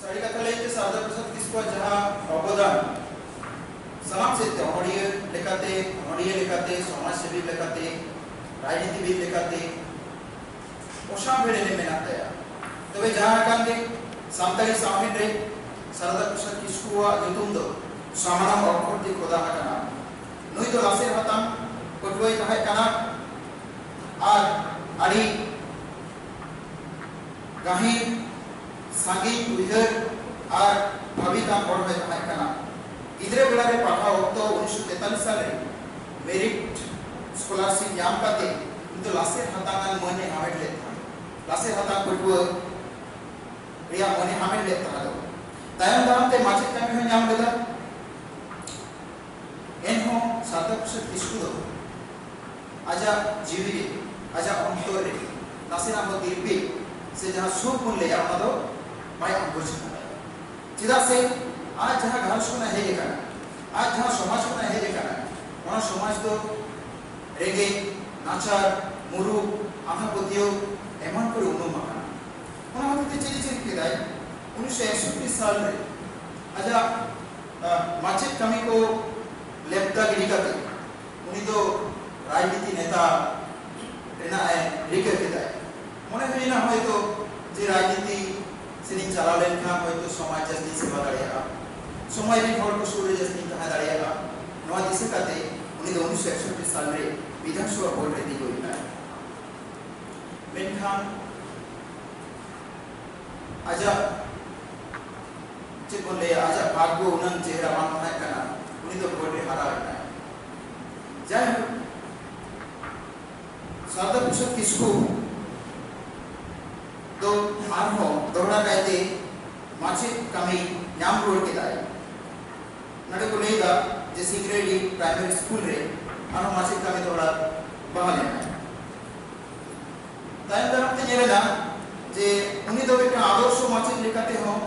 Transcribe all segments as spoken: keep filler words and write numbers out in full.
ᱥᱟᱹᱨᱤ ᱠᱟᱛᱷᱟ ᱞᱟᱹᱭᱛᱮ ᱥᱟᱨᱫᱟ ᱯᱨᱚᱥᱟᱫᱽ ᱠᱤᱥᱠᱩᱣᱟᱜ ᱡᱟᱦᱟᱸ ᱚᱵᱚᱫᱟᱱ ᱥᱟᱱᱟᱢ ᱥᱮᱫ ᱛᱮ, ᱚᱱᱚᱲᱤᱭᱟᱹ ᱞᱮᱠᱟᱛᱮ, ᱚᱱᱚᱲᱤᱭᱟᱹ ᱞᱮᱠᱟᱛᱮ, ᱥᱚᱢᱟᱡᱽ ᱥᱮᱵᱤ ᱞᱮᱠᱟᱛᱮ, ᱨᱟᱡᱽᱱᱤᱛᱤᱵᱤᱫ ᱞᱮᱠᱟᱛᱮ ᱚᱥᱟᱢ ᱵᱷᱮᱲᱮ ᱨᱮ ᱢᱮᱱᱟᱜ ᱛᱟᱭᱟ᱾ ᱛᱚᱵᱮ ᱡᱟᱦᱟᱸ ᱟᱠᱟᱱ ᱜᱮ, ᱥᱟᱱᱛᱟᱲᱤ ᱥᱟᱶᱦᱮᱫ ᱨᱮ ᱥᱟᱨᱫᱟ ᱯᱨᱚᱥᱟᱫᱽ ᱠᱤᱥᱠᱩᱣᱟᱜ ᱧᱩᱛᱩᱢ ᱫᱚ ᱥᱟᱢᱟᱱᱟᱢ ᱚᱠᱠᱷᱚᱨ ᱛᱮ ᱠᱷᱚᱫᱟ ᱟᱠᱟᱱᱟ᱾ ᱱᱩᱭ ᱫᱚ ᱞᱟᱥᱮᱨ ᱦᱟᱛᱟᱝ ᱯᱟᱹᱴᱷᱩᱣᱟᱹᱭ ᱛᱟᱦᱮᱸ ᱠᱟᱱᱟ ᱟᱨ ᱟᱹᱰᱤ ᱜᱟᱹᱦᱤᱨ ᱥᱟᱺᱜᱤᱧ ᱩᱭᱦᱟᱹᱨ ᱟᱨ ᱵᱷᱟᱹᱵᱤᱛᱟᱱ ᱦᱚᱲ ᱦᱚᱸᱭ ᱛᱟᱦᱮᱸ ᱠᱟᱱᱟ᱾ ᱜᱤᱫᱽᱨᱟᱹ ᱵᱮᱲᱟ ᱨᱮ ᱯᱟᱲᱦᱟᱣ ᱚᱠᱛᱚ ᱩᱱᱤᱥᱥᱚ ᱛᱮᱛᱟᱞᱤᱥ ᱥᱟᱞ ᱨᱮ ᱢᱮᱨᱤᱴ ᱥᱠᱚᱞᱟᱨᱥᱤᱯ ᱧᱟᱢ ᱠᱟᱛᱮ ᱩᱱᱤ ᱫᱚ ᱞᱟᱥᱮᱨ ᱦᱟᱛᱟᱝ ᱟᱱ ᱢᱟᱹᱱ ᱮ ᱦᱟᱢᱮᱴ ᱞᱮᱫ ᱛᱟᱦᱮᱸᱫ᱾ ᱞᱟᱥᱮᱨ ᱦᱟᱛᱟᱝ ᱯᱟᱹᱴᱷᱩᱣᱟᱹ ᱨᱮᱭᱟᱜ ᱢᱟᱹᱱ ᱮ ᱦᱟᱢᱮᱴ ᱞᱮᱫ ᱛᱟᱦᱮᱸᱫ᱾ ᱛᱟᱭᱚᱢ ᱫᱟᱨᱟᱢ ᱛᱮ ᱢᱟᱪᱮᱫ ᱠᱟᱹᱢᱤ ᱦᱚᱸ ᱧᱟᱢ ᱞᱮᱫᱟ᱾ ᱮᱱᱦᱚᱸ ᱥᱟᱨᱫᱟ ᱯᱨᱚᱥᱟᱫᱽ ᱠᱤᱥᱠᱩ ᱫᱚ ᱟᱡᱟᱜ ᱡᱤᱣᱤ ᱨᱮ, ᱟᱡᱟᱜ ᱚᱱᱛᱚᱨ ᱨᱮ ᱱᱟᱥᱮᱱᱟᱜ ᱦᱚᱸ ᱛᱤᱨᱯᱤᱫ ᱥᱮ ᱡᱟᱦᱟᱸ ᱥᱩᱠ ᱵᱚᱱ ᱞᱟᱹᱭᱟ, ᱚᱱᱟ ᱫᱚ ᱵᱟᱭ ᱟᱸᱜᱚᱪ ᱟᱠᱟᱫᱟ᱾ ᱪᱮᱫᱟᱜ ᱥᱮ ᱟᱡ ᱡᱟᱦᱟᱸ ᱜᱷᱟᱨᱚᱸᱡᱽ ᱠᱷᱚᱱᱟᱜ ᱦᱮᱡ ᱟᱠᱟᱱᱟ, ᱟᱡ ᱡᱟᱦᱟᱸ ᱥᱚᱢᱟᱡᱽ ᱠᱷᱚᱱᱟᱜ ᱦᱮᱡ ᱟᱠᱟᱱᱟ, ᱚᱱᱟ ᱥᱚᱢᱟᱡᱽ ᱫᱚ ᱨᱮᱸᱜᱮᱡ, ᱱᱟᱪᱟᱨ, ᱢᱩᱨᱩᱠ, ᱟᱸᱫᱷᱟ ᱯᱟᱹᱛᱭᱟᱹᱣ ᱮᱢᱟᱱ ᱠᱚᱨᱮ ᱩᱱᱩᱢ ᱟᱠᱟᱱᱟ᱾ ᱚᱱᱟ ᱦᱚᱛᱮᱛᱮ ᱪᱮᱫ ᱮ ᱪᱤᱠᱟᱹ ᱠᱮᱫᱟᱭ? ᱩᱱᱤᱥᱥᱚ ᱮᱠᱥᱚᱴᱴᱤ ᱥᱟᱞ ᱨᱮ ᱟᱡᱟᱜ, ᱟ, ᱢᱟᱪᱮᱫ ᱠᱟᱹᱢᱤ ᱠᱚ ᱞᱮᱯᱫᱟ ᱜᱤᱰᱤ ᱠᱟᱛᱮ ᱩᱱᱤ ᱫᱚ ᱨᱟᱡᱽᱱᱤᱛᱤ ᱱᱮᱛᱟ ᱨᱮᱱᱟᱜ ᱮ ᱨᱤᱠᱟᱹ ᱠᱮᱫᱟᱭ᱾ ᱢᱚᱱᱮ ᱦᱩᱭᱮᱱᱟ ᱦᱚᱭᱛᱚ ᱡᱮ ᱨᱟᱡᱽᱱᱤᱛᱤ ᱥᱮᱫ ᱤᱧ ᱪᱟᱞᱟᱣ ᱞᱮᱱᱠᱷᱟᱱ ᱦᱚᱭᱛᱚ ᱥᱚᱢᱟᱡᱽ ᱡᱟᱹᱥᱛᱤᱧ ᱥᱮᱵᱟ ᱫᱟᱲᱮᱭᱟᱜᱼᱟ, ᱥᱚᱢᱟᱡᱽ ᱨᱮᱱ ᱦᱚᱲ ᱠᱚ ᱥᱩᱨ ᱨᱮ ᱡᱟᱹᱥᱛᱤᱧ ᱛᱟᱦᱮᱸ ᱫᱟᱲᱮᱭᱟᱜᱼᱟ᱾ ᱱᱚᱣᱟ ᱫᱤᱥᱟᱹ ᱠᱟᱛᱮ ᱩᱱᱤ ᱫᱚ ᱩᱱᱤᱥᱥᱚ ᱮᱠᱥᱚᱴᱴᱤ ᱥᱟᱞ ᱨᱮ ᱵᱤᱫᱷᱟᱱ ᱥᱚᱵᱷᱟ ᱵᱷᱳᱴ ᱨᱮ ᱛᱤᱸᱜᱩ ᱞᱮᱱᱟᱭ᱾ ᱢᱮᱱᱠᱷᱟᱱ ᱟᱡᱟᱜ, ᱪᱮᱫ ᱵᱚᱱ ᱞᱟᱹᱭᱟ, ᱟᱡᱟᱜ ᱵᱷᱟᱜᱽᱜᱚ ᱩᱱᱟᱹᱝ ᱪᱮᱦᱨᱟ ᱵᱟᱝ ᱛᱟᱦᱮᱸ ᱠᱟᱱᱟ, ᱩᱱᱤ ᱫᱚ ᱵᱷᱳᱴ ᱨᱮ ᱦᱟᱨᱟᱣ ᱮᱱᱟᱭ᱾ ᱡᱟᱭᱦᱳᱠ, ᱥᱟᱨᱫᱟ ᱯᱨᱚᱥᱟᱫᱽ ᱠᱤᱥᱠᱩ ᱫᱚ ᱟᱨᱦᱚᱸ ᱫᱚᱦᱲᱟ ᱠᱟᱭᱛᱮ ᱢᱟᱪᱮᱫ ᱠᱟᱹᱢᱤ ᱧᱟᱢ ᱨᱩᱣᱟᱹᱲ ᱠᱮᱫᱟᱭ᱾ ᱱᱚᱰᱮ ᱠᱚ ᱞᱟᱹᱭ ᱮᱫᱟ ᱡᱮ ᱥᱤᱝᱨᱟᱹᱭᱰᱤ ᱯᱨᱟᱭᱢᱟᱨᱤ ᱥᱠᱩᱞ ᱨᱮ ᱟᱨᱦᱚᱸ ᱢᱟᱪᱮᱫ ᱠᱟᱹᱢᱤ ᱫᱚᱦᱲᱟ ᱵᱟᱦᱟᱞ ᱮᱱᱟ᱾ ᱛᱟᱭᱚᱢ ᱫᱟᱨᱟᱢ ᱛᱮ ᱧᱮᱞ ᱮᱱᱟ ᱡᱮ ᱩᱱᱤ ᱫᱚ ᱢᱤᱫᱴᱟᱝ ᱟᱫᱚᱨᱥᱚ ᱢᱟᱪᱮᱫ ᱞᱮᱠᱟᱛᱮ ᱦᱚᱸ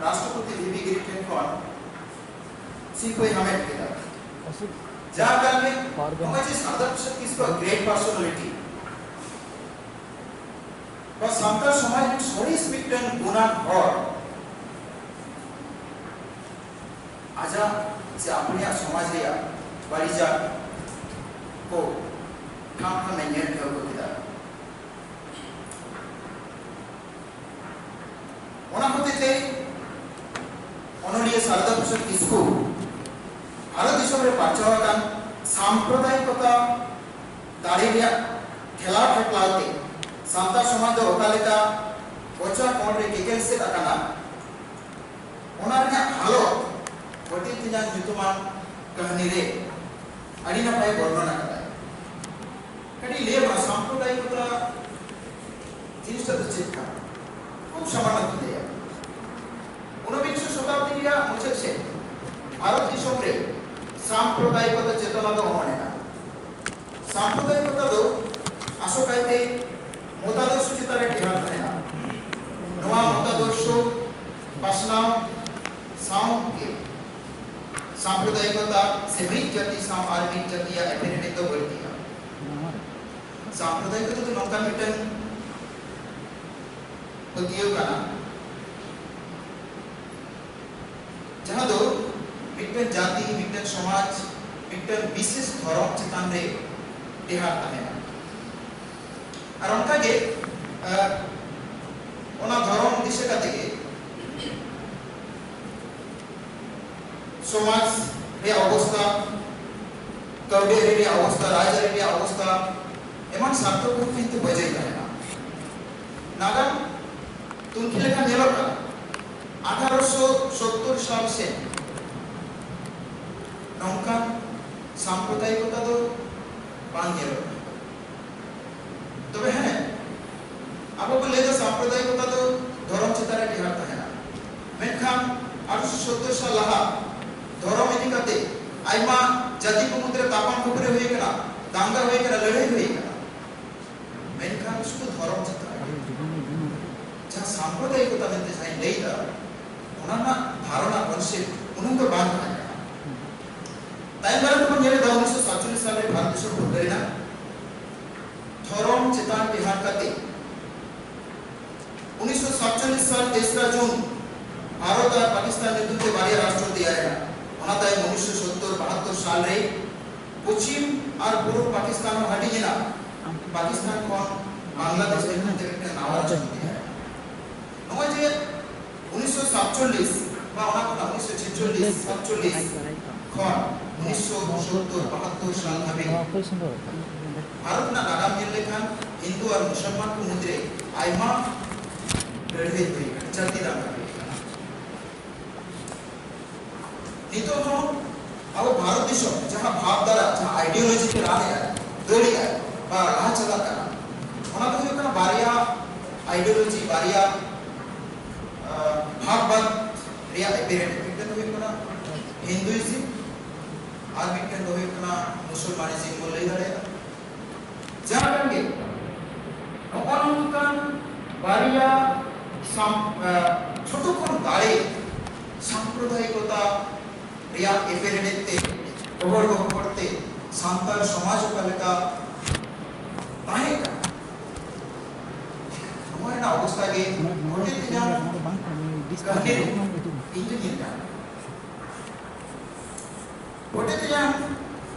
ᱨᱟᱥᱴᱨᱚᱯᱚᱛᱤ ᱵᱷᱤ ᱵᱤ ᱜᱤᱨᱤ ᱴᱷᱮᱱ ᱠᱷᱚᱱ ᱥᱤᱨᱯᱟᱹᱭ ᱦᱟᱢᱮᱴ ᱠᱮᱫᱟ᱾ ᱡᱟ ᱠᱟᱨᱚᱱ ᱜᱮ ᱱᱚᱜᱼᱚᱭ ᱡᱮ ᱥᱟᱨᱫᱟ ᱯᱨᱚᱥᱟᱫᱽ ᱠᱤᱥᱠᱩᱣᱟᱜ ᱜᱨᱮᱴ ᱯᱟᱨᱥᱚᱱᱟᱞᱤᱴᱤ ᱵᱟ ᱥᱟᱱᱛᱟᱲ ᱥᱚᱢᱟᱡᱽ ᱨᱮᱱ ᱥᱚᱨᱮᱥ ᱢᱤᱫᱴᱟᱝ ᱜᱩᱱᱟᱱ ᱦᱚᱲ, ᱟᱡᱟᱜ ᱥᱮ ᱟᱯᱱᱤᱭᱟᱜ ᱥᱚᱢᱟᱡᱽ ᱨᱮᱭᱟᱜ ᱵᱟᱹᱲᱤᱡᱟᱜ ᱠᱚ ᱴᱷᱟᱢ ᱴᱷᱟᱢ ᱮ ᱧᱮᱞ ᱴᱷᱟᱹᱣᱠᱟᱹ ᱠᱮᱫᱟ᱾ ᱚᱱᱟ ᱦᱚᱛᱮᱛᱮ ᱚᱱᱚᱞᱤᱭᱟᱹ ᱥᱟᱨᱚᱫᱟ ᱯᱨᱚᱥᱟᱫᱽ ᱠᱤᱥᱠᱩ ᱵᱷᱟᱨᱚᱛ ᱫᱤᱥᱚᱢ ᱨᱮ ᱯᱟᱨᱪᱟᱣ ᱟᱠᱟᱱ ᱥᱟᱢᱯᱨᱚᱫᱟᱭᱤᱠᱚᱛᱟ ᱫᱟᱲᱮ ᱨᱮᱭᱟᱜ ᱴᱷᱮᱞᱟᱣ ᱴᱷᱮᱯᱞᱟᱣ ᱛᱮ ᱥᱟᱱᱛᱟᱲ ᱥᱚᱢᱟᱡᱽ ᱫᱚ ᱚᱠᱟ ᱞᱮᱠᱟ ᱠᱚᱪᱟ ᱠᱚᱬ ᱨᱮ ᱠᱮᱠᱮᱞ ᱥᱮᱫ ᱟᱠᱟᱱᱟ, ᱚᱱᱟ ᱨᱮᱭᱟᱜ ᱦᱟᱞᱚᱛ ᱦᱟᱹᱴᱤᱧ ᱛᱮᱧᱟᱝ ᱧᱩᱛᱩᱢᱟᱱ ᱠᱟᱹᱦᱱᱤ ᱨᱮ ᱟᱹᱰᱤ ᱱᱟᱯᱟᱭ ᱵᱚᱨᱱᱚᱱ ᱟᱠᱟᱫᱟᱭ᱾ ᱠᱟᱹᱴᱤᱡ ᱞᱟᱹᱭ ᱟᱵᱚᱱᱟ, ᱥᱟᱢᱯᱨᱚᱫᱟᱭᱤᱠᱚᱛᱟ ᱡᱤᱱᱤᱥᱴᱟ ᱫᱚ ᱪᱮᱫ ᱠᱟᱱᱟ? ᱠᱷᱩᱵ ᱥᱟᱢᱟᱱᱱᱚ ᱛᱮᱧ ᱞᱟᱹᱭᱟ᱾ ᱩᱱᱵᱤᱝᱥᱚ ᱥᱚᱛᱟᱵᱫᱤ ᱨᱮᱭᱟᱜ ᱢᱩᱪᱟᱹᱫ ᱥᱮᱫ ᱵᱷᱟᱨᱚᱛ ᱫᱤᱥᱚᱢ ᱨᱮ ᱥᱟᱢᱯᱨᱚᱫᱟᱭᱤᱠᱚᱛᱟ ᱪᱮᱛᱚᱱᱟ ᱫᱚ ᱚᱢᱚᱱ ᱮᱱᱟ᱾ ᱥᱟᱢᱯᱨᱚᱫᱟᱭᱤᱠᱚᱛᱟ ᱫᱚ ᱟᱥᱚᱠᱟᱭᱛᱮ ᱢᱚᱛᱟᱫᱚᱨᱥᱚ ᱪᱮᱛᱟᱱ ᱨᱮ ᱴᱮᱦᱟᱴ ᱛᱟᱦᱮᱱᱟ᱾ ᱱᱚᱣᱟ ᱢᱚᱛᱟᱫᱚᱨᱥᱚ ᱯᱟᱥᱱᱟᱣ ᱥᱟᱶ ᱜᱮ ᱥᱟᱢᱯᱨᱚᱫᱟᱭᱤᱠᱚᱛᱟ ᱥᱮ ᱢᱤᱫ ᱡᱟᱹᱛᱤ ᱥᱟᱶ ᱟᱨ ᱢᱤᱫ ᱡᱟᱹᱛᱤᱭᱟᱜ ᱮᱯᱮᱨᱦᱮᱸᱰᱮᱡ ᱫᱚ ᱵᱟᱹᱲᱛᱤᱜᱼᱟ᱾ ᱥᱟᱢᱯᱨᱚᱫᱟᱭᱤᱠᱚᱛᱟ ᱫᱚ ᱱᱚᱝᱠᱟᱱ ᱢᱤᱫᱴᱟᱝ ᱯᱟᱹᱛᱭᱟᱹᱣ ᱠᱟᱱᱟ, ᱡᱟᱦᱟᱸ ᱫᱚ ᱢᱤᱫᱴᱟᱝ ᱡᱟᱹᱛᱤ, ᱢᱤᱫᱴᱟᱝ ᱥᱚᱢᱟᱡᱽ, ᱢᱤᱫᱴᱟᱝ ᱵᱤᱥᱮᱥ ᱫᱷᱚᱨᱚᱢ ᱪᱮᱛᱟᱱ ᱨᱮ ᱴᱮᱦᱟᱴ ᱛᱟᱦᱮᱱᱟ᱾ ᱟᱨ ᱚᱱᱠᱟᱜᱮ, ᱟᱸ, ᱚᱱᱟ ᱫᱷᱚᱨᱚᱢ ᱫᱤᱥᱟᱹ ᱠᱟᱛᱮ ᱜᱮ ᱥᱚᱢᱟᱡᱽ ᱨᱮᱭᱟᱜ ᱚᱵᱚᱥᱛᱟ, ᱠᱟᱹᱣᱰᱤ ᱟᱹᱨᱤ ᱨᱮᱭᱟᱜ ᱚᱵᱚᱥᱛᱟ, ᱨᱟᱡᱽᱟᱹᱨᱤ ᱨᱮᱭᱟᱜ ᱚᱵᱚᱥᱛᱟ, ᱮᱢᱟᱱ ᱥᱟᱨᱛᱷᱚᱠ ᱨᱩᱯ ᱠᱤᱱᱛᱩ ᱵᱟᱹᱡᱟᱹᱭ ᱛᱟᱦᱮᱱᱟ᱾ ᱱᱟᱜᱟᱢ ᱛᱩᱱᱠᱷᱤ ᱞᱮᱠᱷᱟᱱ ᱧᱮᱞᱚᱜ ᱠᱟᱱᱟ, ᱟᱴᱷᱟᱨᱚᱥᱚ ᱥᱚᱛᱛᱚᱨ ᱥᱟᱞ ᱥᱮᱫ ᱱᱚᱝᱠᱟᱱ ᱥᱟᱢᱯᱨᱚᱫᱟᱭᱤᱠᱚᱛᱟ ᱫᱚ ᱵᱟᱝ ᱧᱮᱞᱚᱜ ᱠᱟᱱᱟ᱾ ᱛᱚᱵᱮ ᱦᱮᱸ, ᱟᱵᱚ ᱵᱚᱱ ᱞᱟᱹᱭ ᱮᱫᱟ ᱥᱟᱢᱯᱨᱚᱫᱟᱭᱤᱠᱚᱛᱟ ᱫᱚ ᱫᱷᱚᱨᱚᱢ ᱪᱮᱛᱟᱱ ᱨᱮ ᱴᱮᱦᱟᱴ ᱛᱟᱦᱮᱱᱟ, ᱢᱮᱱᱠᱷᱟᱱ ᱟᱴᱷᱟᱨᱚᱥᱚ ᱥᱚᱛᱛᱚᱨ ᱥᱟᱞ ᱞᱟᱦᱟ ᱫᱷᱚᱨᱚᱢ ᱤᱫᱤ ᱠᱟᱛᱮ ᱟᱭᱢᱟ ᱡᱟᱹᱛᱤ ᱠᱚ ᱢᱩᱫᱽᱨᱮ ᱛᱟᱯᱟᱢ ᱠᱷᱟᱹᱯᱟᱹᱨᱤ ᱦᱩᱭ ᱟᱠᱟᱱᱟ, ᱫᱟᱝᱜᱟ ᱦᱩᱭ ᱟᱠᱟᱱᱟ, ᱞᱟᱹᱲᱦᱟᱹᱭ ᱦᱩᱭ ᱟᱠᱟᱱᱟ, ᱢᱮᱱᱠᱷᱟᱱ ᱥᱩᱫᱷᱩ ᱫᱷᱚᱨᱚᱢ ᱪᱮᱛᱟᱱ ᱨᱮ ᱡᱟᱦᱟᱸ ᱥᱟᱢᱯᱨᱚᱫᱟᱭᱤᱠᱚᱛᱟ ᱢᱮᱱᱛᱮ ᱡᱟᱦᱟᱸᱧ ᱞᱟᱹᱭ ᱮᱫᱟ, ᱚᱱᱟ ᱨᱮᱱᱟᱜ ᱫᱷᱟᱨᱚᱱᱟ, ᱠᱚᱱᱥᱮᱯᱴ ᱩᱱᱟᱹᱝ ᱫᱚ ᱵᱟᱝ ᱛᱟᱦᱮᱸ ᱠᱟᱱᱟ᱾ ᱛᱟᱭᱚᱢ ᱫᱟᱨᱟᱢ ᱛᱮᱵᱚᱱ ᱧᱮᱞ ᱮᱫᱟ, ᱩᱱᱤᱥᱥᱚ ᱥᱟᱛᱪᱚᱞᱞᱤᱥ ᱥᱟᱞ ᱨᱮ ᱵᱷᱟᱨᱚᱛ ᱫᱤᱥᱚᱢ ᱯᱷᱩᱨᱜᱟᱹᱞ ᱮᱱᱟ᱾ ᱫᱷᱚᱨᱚᱢ ᱪᱮᱛᱟᱱ ᱴᱮᱦᱟᱴ ᱠᱟᱛᱮ ᱩᱱᱤᱥᱥᱚ ᱥᱟᱛᱪᱚᱞᱞᱤᱥ ᱥᱟᱞ ᱛᱮᱥᱨᱟ ᱡᱩᱱ ᱵᱷᱟᱨᱚᱛ ᱟᱨ ᱯᱟᱠᱤᱥᱛᱟᱱ ᱧᱩᱛᱩᱢ ᱛᱮ ᱵᱟᱨᱭᱟ ᱨᱟᱥᱴᱨᱚ ᱛᱮᱭᱟᱨ ᱮᱱᱟ᱾ ᱚᱱᱟ ᱛᱟᱭᱚᱢ ᱩᱱᱤᱥᱥᱚ ᱥᱚᱛᱛᱚᱨ ᱵᱟᱦᱟᱛᱛᱚᱨ ᱥᱟᱞ ᱨᱮ ᱯᱚᱪᱷᱤᱢ ᱟᱨ ᱯᱩᱨᱩᱵ ᱯᱟᱠᱤᱥᱛᱟᱱ ᱦᱚᱸ ᱦᱟᱹᱴᱤᱧ ᱮᱱᱟ᱾ ᱯᱟᱠᱤᱥᱛᱟᱱ ᱠᱷᱚᱱ ᱵᱟᱝᱞᱟᱫᱮᱥ ᱞᱮᱠᱟᱛᱮ ᱢᱤᱫᱴᱟᱝ ᱱᱟᱣᱟ ᱨᱟᱡᱽ ᱛᱮᱭᱟᱨ ᱮᱱᱟ᱾ ᱱᱚᱜᱼᱚᱭ ᱡᱮ ᱩᱱᱤᱥᱥᱚ ᱥᱟᱛᱪᱚᱞᱞᱤᱥ ᱵᱟ ᱚᱱᱟ ᱠᱷᱚᱱᱟᱜ ᱩᱱᱤᱥᱥᱚ ᱪᱷᱮᱪᱪᱚᱞᱞᱤᱥ ᱥᱟᱛᱪᱚᱞᱞᱤᱥ ᱠᱷᱚᱱ ᱩᱱᱤᱥᱥᱚ ᱥᱚᱛᱛᱚᱨ ᱵᱟᱦᱟᱛᱛᱚᱨ ᱥᱟᱞ ᱫᱷᱟᱹᱵᱤᱡ ᱵᱷᱟᱨᱚᱛ ᱨᱮᱱᱟᱜ ᱱᱟᱜᱟᱢ ᱧᱮᱞ ᱞᱮᱠᱷᱟᱱ ᱦᱤᱱᱫᱩ ᱟᱨ ᱢᱩᱥᱚᱞᱢᱟᱱ ᱠᱚ ᱢᱩᱫᱽᱨᱮ ᱟᱭᱢᱟ ᱞᱟᱹᱲᱦᱟᱹᱭ ᱦᱩᱭ ᱟᱠᱟᱱᱟ, ᱡᱟᱹᱛᱤ ᱫᱟᱝᱜᱟ ᱦᱩᱭ ᱟᱠᱟᱱᱟ᱾ ᱱᱤᱛᱚᱜ ᱦᱚᱸ ᱟᱵᱚ ᱵᱷᱟᱨᱚᱛ ᱫᱤᱥᱚᱢ ᱡᱟᱦᱟᱸ ᱵᱷᱟᱵᱽ ᱫᱟᱨᱟ, ᱡᱟᱦᱟᱸ ideology ᱛᱮ ᱨᱟᱱ ᱮᱫᱟ, ᱫᱟᱹᱲ ᱮᱫᱟ ᱵᱟ ᱞᱟᱦᱟ ᱪᱟᱞᱟᱜ ᱠᱟᱱᱟ, ᱚᱱᱟ ᱫᱚ ᱦᱩᱭᱩᱜ ᱠᱟᱱᱟ ᱵᱟᱨᱭᱟ ideology, ᱵᱟᱨᱭᱟ, ᱟᱸ, ᱵᱷᱟᱵᱽᱵᱟᱫ ᱨᱮᱭᱟᱜ ᱮᱯᱮᱨᱦᱮᱸᱰᱮᱡ᱾ ᱢᱤᱫᱴᱮᱱ ᱫᱚ ᱦᱩᱭᱩᱜ ᱠᱟᱱᱟ Hinduism ᱟᱨ ᱢᱤᱫᱴᱮᱱ ᱫᱚ ᱦᱩᱭᱩᱜ ᱠᱟᱱᱟ Musulmanism ᱵᱚᱱ ᱞᱟᱹᱭ ᱫᱟᱲᱮᱭᱟᱜᱼᱟ᱾ ᱡᱟᱦᱟᱸ ᱠᱟᱱ ᱜᱮ, ᱱᱚᱜᱼᱚ ᱱᱚᱝᱠᱟᱱ ᱵᱟᱨᱭᱟ ᱥᱟᱢ-, ᱟᱸ, ᱡᱷᱚᱛᱚ ᱠᱷᱚᱱ ᱫᱟᱲᱮ ᱥᱟᱢᱯᱨᱚᱫᱟᱭᱤᱠᱚᱛᱟ ᱨᱮᱭᱟᱜ ᱮᱯᱮᱨᱦᱮᱸᱰᱮᱡ ᱛᱮ, ᱜᱚᱦᱚᱲ ᱜᱚᱯᱚᱲ ᱛᱮ ᱥᱟᱱᱛᱟᱲ ᱥᱚᱢᱟᱡᱽ ᱚᱠᱟ ᱞᱮᱠᱟ ᱛᱟᱦᱮᱸ ᱠᱟᱱᱟ, ᱱᱚᱣᱟ ᱨᱮᱱᱟᱜ ᱚᱵᱚᱥᱛᱟ ᱜᱮ ᱜᱷᱚᱴᱮ ᱛᱮᱧᱟᱝ ᱠᱟᱹᱦᱱᱤ ᱨᱮ ᱤᱧ ᱫᱚ ᱧᱮᱞ ᱧᱟᱢ ᱮᱱᱟ᱾ ᱜᱷᱚᱴᱮ ᱛᱮᱧᱟᱝ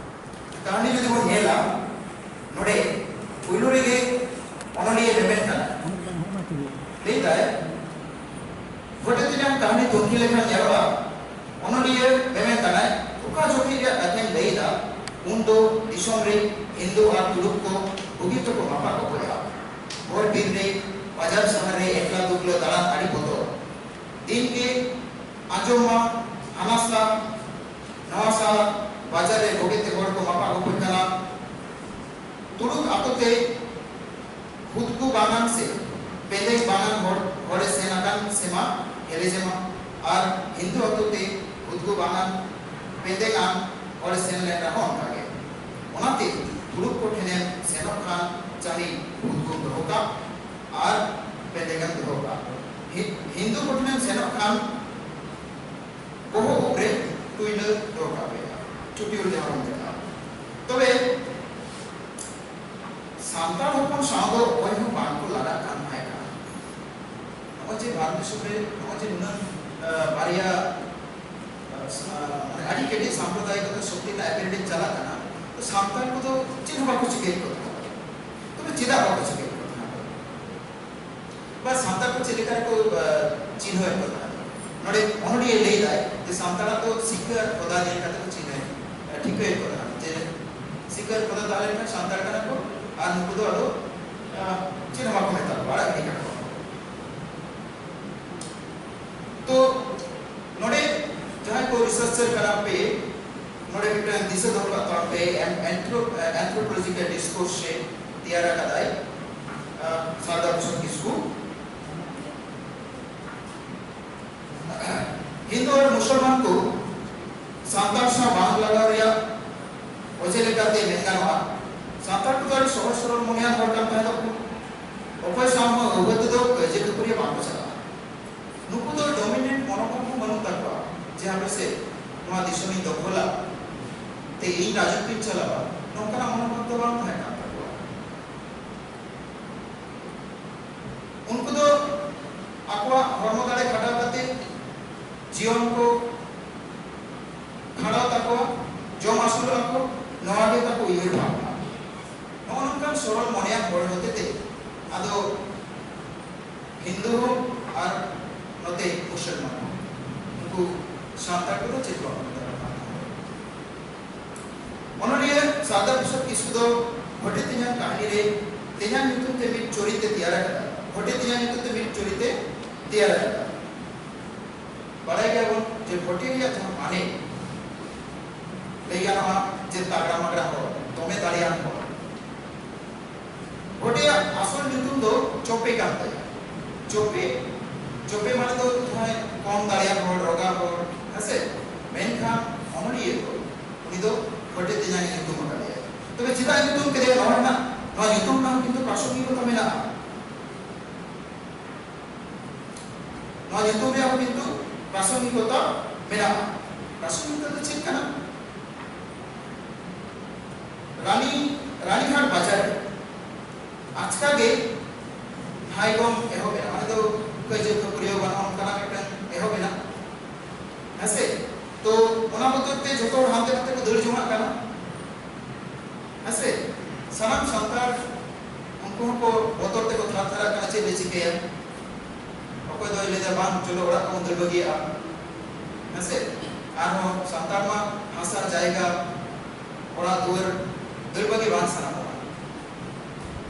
ᱠᱟᱹᱦᱱᱤ ᱡᱩᱫᱤ ᱵᱚᱱ ᱧᱮᱞᱟ, ᱱᱚᱰᱮ ᱯᱩᱭᱞᱩ ᱨᱮᱜᱮ ᱚᱱᱚᱞᱤᱭᱟᱹ ᱢᱮᱢᱮᱱ ᱠᱟᱱᱟ, ᱞᱟᱹᱭ ᱫᱟᱭ, ᱜᱷᱚᱴᱮ ᱛᱮᱧᱟᱝ ᱠᱟᱹᱦᱱᱤ ᱛᱩᱱᱠᱷᱤ ᱞᱮᱠᱷᱟᱱ ᱧᱮᱞᱚᱜᱼᱟ, ᱚᱱᱚᱞᱤᱭᱟᱹ ᱢᱮᱢᱮᱱ ᱠᱟᱱᱟᱭ, ᱚᱠᱟ ᱡᱚᱠᱷᱮᱡ ᱨᱮᱭᱟᱜ ᱠᱟᱛᱷᱟᱧ ᱞᱟᱹᱭ ᱮᱫᱟ, ᱩᱱ ᱫᱚ ᱫᱤᱥᱚᱢ ᱨᱮ ᱦᱤᱱᱫᱩ ᱟᱨ ᱛᱩᱲᱩᱠ ᱠᱚ ᱵᱩᱜᱤ ᱛᱮᱠᱚ ᱢᱟᱯᱟ ᱜᱚᱯᱚᱡᱟ᱾ ᱦᱚᱨ ᱵᱤᱨ ᱨᱮ, ᱵᱟᱡᱟᱨ ᱥᱟᱦᱟᱨ ᱨᱮ ᱮᱠᱞᱟ ᱫᱩᱠᱞᱟᱹ ᱫᱟᱬᱟᱱ ᱟᱹᱰᱤ ᱵᱚᱛᱚᱨ᱾ ᱫᱤᱱ ᱜᱮ ᱟᱸᱡᱚᱢ ᱢᱟ ᱦᱟᱱᱟ ᱥᱟ, ᱱᱟᱣᱟ ᱥᱟ, ᱵᱟᱡᱟᱨ ᱨᱮ ᱵᱩᱜᱤ ᱛᱮ ᱦᱚᱲ ᱠᱚ ᱢᱟᱯᱟ ᱜᱚᱯᱚᱡ ᱠᱟᱱᱟ᱾ ᱛᱩᱲᱩᱠ ᱟᱛᱳ ᱛᱮ ᱦᱩᱫᱜᱩ ᱵᱟᱝᱟᱱ ᱥᱮ ᱯᱮᱸᱫᱮᱝ ᱵᱟᱝᱟᱱ ᱦᱚᱲ, ᱦᱚᱲᱮ ᱥᱮᱱ ᱟᱠᱟᱱ ᱥᱮᱢᱟ ᱦᱮᱞᱮᱡᱮᱢᱟ, ᱟᱨ ᱦᱤᱱᱫᱩ ᱟᱛᱳ ᱛᱮ ᱦᱩᱫᱜᱩ ᱵᱟᱝᱟᱱ ᱯᱮᱸᱫᱮᱝᱟᱱ ᱦᱚᱲᱮ ᱥᱮᱱ ᱞᱮᱱ ᱨᱮᱦᱚᱸ ᱚᱱᱠᱟ ᱜᱮ᱾ ᱚᱱᱟᱛᱮ ᱛᱩᱲᱩᱠ ᱠᱚ ᱴᱷᱮᱱᱮᱢ ᱥᱮᱱᱚᱜ ᱠᱷᱟᱱ ᱪᱟᱹᱦᱤ ᱦᱩᱫᱜᱩᱢ ᱫᱚᱦᱚ ᱠᱟᱜ ᱟᱨ ᱯᱮᱸᱫᱮᱝᱮᱢ ᱫᱚᱦᱚ ᱠᱟᱜ᱾ ᱦᱤ-, ᱦᱤᱱᱫᱩ ᱠᱚ ᱴᱷᱮᱱᱮᱢ ᱥᱮᱱᱚᱜ ᱠᱷᱟᱱ ᱵᱚᱦᱚᱜ ᱩᱵ ᱨᱮ ᱴᱩᱭᱞᱟᱹ ᱫᱚᱦᱚ ᱠᱟᱜ ᱦᱩᱭᱩᱜᱼᱟ, ᱪᱩᱴᱤᱭᱩᱞ ᱡᱟᱦᱟᱸ ᱵᱚᱱ ᱢᱮᱛᱟᱜᱼᱟ᱾ ᱛᱚᱵᱮ ᱥᱟᱱᱛᱟᱲ ᱦᱚᱯᱚᱱ ᱥᱟᱶ ᱫᱚ ᱚᱠᱚᱭ ᱦᱚᱸ ᱵᱟᱝ ᱠᱚ ᱞᱟᱜᱟᱜ ᱠᱟᱱ ᱛᱟᱦᱮᱸ ᱠᱟᱱᱟ᱾ ᱱᱚᱜᱼᱚᱭ ᱡᱮ ᱵᱷᱟᱨᱚᱛ ᱫᱤᱥᱚᱢ ᱨᱮ ᱱᱚᱜᱼᱚᱭ ᱡᱮ ᱱᱩᱱᱟᱹᱝ, ᱟᱸ, ᱵᱟᱨᱭᱟ, ᱟᱸ, ᱢᱟᱱᱮ ᱟᱹᱰᱤ ᱠᱮᱴᱮᱡ ᱥᱟᱢᱯᱨᱚᱫᱟᱭᱤᱠ ᱥᱚᱠᱛᱤ ᱨᱮᱱᱟᱜ ᱮᱯᱮᱱᱰᱤᱠᱥ ᱪᱟᱞᱟᱜ ᱠᱟᱱᱟ᱾ ᱛᱚ ᱥᱟᱱᱛᱟᱲ ᱠᱚᱫᱚ ᱪᱮᱫ ᱦᱚᱸ ᱵᱟᱠᱚ ᱪᱤᱠᱟᱹᱭᱮᱫ ᱠᱚ ᱛᱟᱦᱮᱸᱫ᱾ ᱛᱚᱵᱮ ᱪᱮᱫᱟᱜ ᱵᱟᱠᱚ ᱪᱤᱠᱟᱹᱭᱮᱫ ᱠᱚ ᱛᱟᱦᱮᱸᱫ? ᱵᱟ ᱥᱟᱱᱛᱟᱲ ᱠᱚ ᱪᱮᱫ ᱞᱮᱠᱟ ᱨᱮᱠᱚ, ᱟ, ᱪᱤᱱᱦᱟᱹᱣᱮᱫ ᱠᱚ ᱛᱟᱦᱮᱸᱫ? ᱱᱚᱰᱮ ᱚᱱᱚᱞᱤᱭᱟᱹ ᱞᱟᱹᱭ ᱫᱟᱭ ᱡᱮ ᱥᱟᱱᱛᱟᱲᱟᱜ ᱫᱚ ᱥᱤᱠᱟᱹ ᱟᱨ ᱠᱷᱚᱫᱟ ᱧᱮᱞ ᱠᱟᱛᱮ ᱠᱚ ᱪᱤᱱᱦᱟᱹ, ᱴᱷᱤᱠᱟᱹᱭᱮᱫ ᱠᱚ ᱛᱟᱦᱮᱸᱫ ᱡᱮ ᱥᱤᱠᱟᱹ ᱟᱨ ᱠᱷᱚᱫᱟ ᱛᱟᱦᱮᱸ ᱞᱮᱱᱠᱷᱟᱱ ᱥᱟᱱᱛᱟᱲ ᱠᱟᱱᱟ ᱠᱚ, ᱟᱨ ᱱᱩᱠᱩ ᱫᱚ ᱟᱫᱚ, ᱟ, ᱪᱮᱫ ᱦᱚᱸ ᱵᱟᱠᱚ ᱢᱮᱛᱟ ᱠᱚᱣᱟ, ᱟᱲᱟᱜ ᱜᱤᱰᱤ ᱠᱟᱠᱚᱣᱟ᱾ ᱛᱚ ᱱᱚᱰᱮ ᱡᱟᱦᱟᱸᱭ ᱠᱚ ᱨᱤᱥᱟᱨᱪᱟᱨ ᱠᱟᱱᱟ ᱯᱮ, ᱱᱚᱰᱮ ᱢᱤᱫᱴᱟᱝ ᱫᱤᱥᱟᱹ ᱫᱚᱦᱚ ᱠᱟᱜ ᱛᱟᱵᱚᱱ ᱯᱮ, ᱮᱱ-, ᱮᱱᱛᱷᱨᱳ-, ᱮ, ᱮᱱᱛᱷᱨᱳᱯᱳᱞᱚᱡᱤᱠᱟᱞ ᱰᱤᱥᱠᱳᱨᱥ ᱨᱮ ᱛᱮᱭᱟᱨ ᱟᱠᱟᱫᱟᱭ, ᱟ, ᱥᱟᱨᱫᱟᱨ ᱯᱨᱚᱥᱟᱫᱽ ᱠᱤᱥᱠᱩ᱾ ᱦᱤᱱᱫᱩ ᱟᱨ ᱢᱩᱥᱚᱞᱢᱟᱱ ᱠᱚ ᱥᱟᱱᱛᱟᱲ ᱥᱟᱶ ᱵᱟᱝ ᱞᱟᱜᱟᱣ ᱨᱮᱭᱟᱜ ᱚᱡᱮ ᱞᱮᱠᱟᱛᱮ ᱢᱮᱱ ᱜᱟᱱᱚᱜᱼᱟ, ᱥᱟᱱᱛᱟᱲ ᱠᱚᱫᱚ ᱟᱹᱰᱤ ᱥᱚᱦᱚᱡ ᱥᱚᱨᱚᱞ ᱢᱚᱱᱮᱭᱟᱱ ᱦᱚᱲ ᱠᱟᱱ ᱛᱟᱦᱮᱸ ᱫᱚᱠᱚ᱾ ᱚᱠᱚᱭ ᱥᱟᱶ ᱦᱚᱸ ᱟᱹᱣᱦᱟᱹ ᱛᱮᱫᱚ ᱠᱟᱹᱭᱡᱟᱹ ᱠᱷᱟᱹᱯᱟᱹᱨᱤ ᱵᱟᱝ ᱠᱚ ᱪᱟᱞᱟᱜᱼᱟ᱾ ᱱᱩᱠᱩ ᱫᱚ ᱰᱚᱢᱤᱱᱮᱱᱴ ᱢᱚᱱᱳᱵᱷᱟᱵ ᱦᱚᱸ ᱵᱟᱹᱱᱩᱜ ᱛᱟᱠᱚᱣᱟ ᱡᱮ ᱦᱟᱯᱮ ᱥᱮ ᱱᱚᱣᱟ ᱫᱤᱥᱚᱢᱤᱧ ᱫᱚᱠᱷᱚᱞᱟ, ᱛᱮ ᱤᱧ ᱨᱟᱡᱚᱛᱤᱧ ᱪᱟᱞᱟᱣᱟ, ᱱᱚᱝᱠᱟᱱᱟᱜ ᱢᱚᱱᱳᱵᱷᱟᱵ ᱫᱚ ᱵᱟᱝ ᱛᱟᱦᱮᱸ ᱠᱟᱱ ᱛᱟᱠᱚᱣᱟ᱾ ᱩᱱᱠᱩ ᱫᱚ ᱟᱠᱚᱣᱟᱜ ᱦᱚᱲᱢᱚ ᱫᱟᱲᱮ ᱠᱷᱟᱴᱟᱣ ᱠᱟᱛᱮ ᱡᱤᱭᱚᱱ ᱠᱚ ᱠᱷᱟᱸᱰᱟᱣ ᱛᱟᱠᱚᱣᱟ, ᱡᱚᱢ ᱟᱹᱥᱩᱞᱚᱜ ᱟᱠᱚ, ᱱᱚᱣᱟ ᱜᱮ ᱛᱟᱠᱚ ᱩᱭᱦᱟᱹᱨ ᱵᱷᱟᱵᱽᱱᱟ᱾ ᱱᱚᱜᱼᱚ ᱱᱚᱝᱠᱟᱱ ᱥᱚᱨᱚᱞ ᱢᱚᱱᱮᱭᱟᱱ ᱦᱚᱲ ᱦᱚᱛᱮᱛᱮ ᱟᱫᱚ ᱦᱤᱱᱫᱩ ᱦᱚᱸ ᱟᱨ ᱱᱚᱛᱮ ᱢᱩᱥᱚᱞᱢᱟᱱ ᱦᱚᱸ, ᱩᱱᱠᱩ ᱥᱟᱱᱛᱟᱲ ᱠᱚᱫᱚ ᱪᱮᱫ ᱵᱟᱠᱚ ᱢᱮᱛᱟ ᱠᱚ ᱠᱟᱱ ᱛᱟᱦᱮᱸᱫ᱾ ᱚᱱᱚᱞᱤᱭᱟᱹ ᱥᱟᱨᱫᱟ ᱯᱨᱚᱥᱟᱫᱽ ᱠᱤᱥᱠᱩ ᱫᱚ ᱵᱷᱚᱴᱮ ᱛᱮᱧᱟᱝ ᱠᱟᱹᱦᱱᱤ ᱨᱮ ᱛᱮᱧᱟᱝ ᱧᱩᱛᱩᱢ ᱛᱮ ᱢᱤᱫ ᱪᱚᱨᱤᱛ ᱮ ᱛᱮᱭᱟᱨ ᱟᱠᱟᱫᱟ᱾ ᱵᱷᱚᱴᱮ ᱛᱮᱧᱟᱝ ᱧᱩᱛᱩᱢ ᱛᱮ ᱢᱤᱫ ᱪᱚᱨᱤᱛ ᱮ ᱛᱮᱭᱟᱨ ᱟᱠᱟᱫᱟ᱾ ᱵᱟᱲᱟᱭ ᱜᱮᱭᱟᱵᱚᱱ ᱡᱮ ᱵᱷᱚᱴᱮ ᱨᱮᱭᱟᱜ ᱡᱟᱦᱟᱸ ᱢᱟᱱᱮ, ᱞᱟᱹᱭ ᱜᱟᱱᱚᱜᱼᱟ ᱡᱮ ᱛᱟᱜᱲᱟ ᱢᱟᱜᱲᱟ ᱦᱚᱲ, ᱫᱚᱢᱮ ᱫᱟᱲᱮᱭᱟᱱ ᱦᱚᱲ᱾ ᱵᱷᱚᱴᱮᱭᱟᱜ ᱟᱥᱚᱞ ᱧᱩᱛᱩᱢ ᱫᱚ ᱪᱚᱯᱮ ᱠᱟᱱ ᱛᱟᱭᱟ᱾ ᱪᱚᱯᱮ, ᱪᱚᱯᱮ ᱢᱟᱱᱮ ᱫᱚ ᱡᱟᱦᱟᱸᱭ ᱠᱚᱢ ᱫᱟᱲᱮᱭᱟᱱ ᱦᱚᱲ, ᱨᱚᱜᱟ ᱦᱚᱲ, ᱦᱮᱸᱥᱮ? ᱢᱮᱱᱠᱷᱟᱱ ᱚᱱᱚᱞᱤᱭᱟᱹ ᱫᱚ, ᱩᱱᱤ ᱫᱚ ᱵᱷᱚᱴᱮ ᱛᱮᱧᱟᱝ ᱮ ᱧᱩᱛᱩᱢ ᱟᱠᱟᱫᱮᱭᱟ᱾ ᱛᱚᱵᱮ ᱪᱮᱫᱟᱜ ᱧᱩᱛᱩᱢ ᱠᱮᱫᱮᱭᱟ? ᱱᱚᱣᱟ ᱨᱮᱱᱟᱜ, ᱱᱚᱣᱟ ᱧᱩᱛᱩᱢ ᱨᱮᱱᱟᱜ ᱠᱤᱱᱛᱩ ᱯᱨᱟᱥᱚᱝᱜᱤᱠᱚᱛᱟ ᱢᱮᱱᱟᱜᱼᱟ᱾ ᱱᱚᱣᱟ ᱧᱩᱛᱩᱢ ᱨᱮᱭᱟᱜ ᱦᱚᱸ ᱠᱤᱱᱛᱩ ᱯᱨᱟᱥᱚᱝᱜᱤᱠᱚᱛᱟ ᱢᱮᱱᱟᱜᱼᱟ᱾ ᱯᱨᱟᱥᱚᱝᱜᱤᱠᱚᱛᱟ ᱫᱚ ᱪᱮᱫ ᱠᱟᱱᱟ? ᱨᱟᱱᱤ, ᱨᱟᱱᱤᱦᱟᱴ ᱵᱟᱡᱟᱨ ᱨᱮ ᱟᱪᱠᱟ ᱜᱮ ᱦᱟᱭᱜᱚᱢ ᱮᱦᱚᱵ ᱮᱱᱟ, ᱢᱟᱱᱮ ᱫᱚ ᱠᱟᱹᱭᱡᱟᱹ ᱠᱷᱟᱹᱯᱟᱹᱨᱤᱭᱟᱹᱣ ᱜᱟᱱᱚᱜᱼᱟ, ᱚᱱᱠᱟᱱᱟᱜ ᱢᱤᱫᱴᱟᱝ ᱮᱦᱚᱵ ᱮᱱᱟ, ᱦᱮᱸᱥᱮ? ᱛᱚ ᱡᱚᱛᱚ ᱦᱚᱲ ᱦᱟᱱᱛᱮ ᱱᱟᱛᱮ ᱠᱚ ᱫᱟᱹᱲ ᱡᱚᱝᱟᱜ ᱠᱟᱱᱟ᱾ ᱦᱮᱸᱥᱮ? ᱥᱟᱱᱟᱢ ᱥᱟᱱᱛᱟᱲ ᱩᱱᱠᱩ ᱦᱚᱸᱠᱚ ᱵᱚᱛᱚᱨ ᱛᱮᱠᱚ ᱛᱷᱟᱨ ᱛᱷᱟᱨᱟᱜ ᱠᱟᱱᱟ, ᱪᱮᱫ ᱞᱮ ᱪᱤᱠᱟᱹᱭᱟ? ᱚᱠᱚᱭ ᱫᱚᱭ ᱞᱟᱹᱭᱫᱟ, "ᱵᱟᱝ, ᱪᱚᱞᱚ ᱚᱲᱟᱜ ᱠᱚᱵᱚᱱ ᱫᱟᱹᱲ ᱵᱟᱹᱜᱤᱭᱟᱜᱼᱟ", ᱦᱮᱸᱥᱮ? ᱟᱨᱦᱚᱸ ᱥᱟᱱᱛᱟᱲ ᱢᱟ ᱦᱟᱥᱟ ᱡᱟᱭᱜᱟ, ᱚᱲᱟᱜ ᱫᱩᱣᱟᱹᱨ ᱫᱟᱹᱲ ᱵᱟᱹᱜᱤ ᱵᱟᱝ ᱥᱟᱱᱟ ᱠᱚᱣᱟ᱾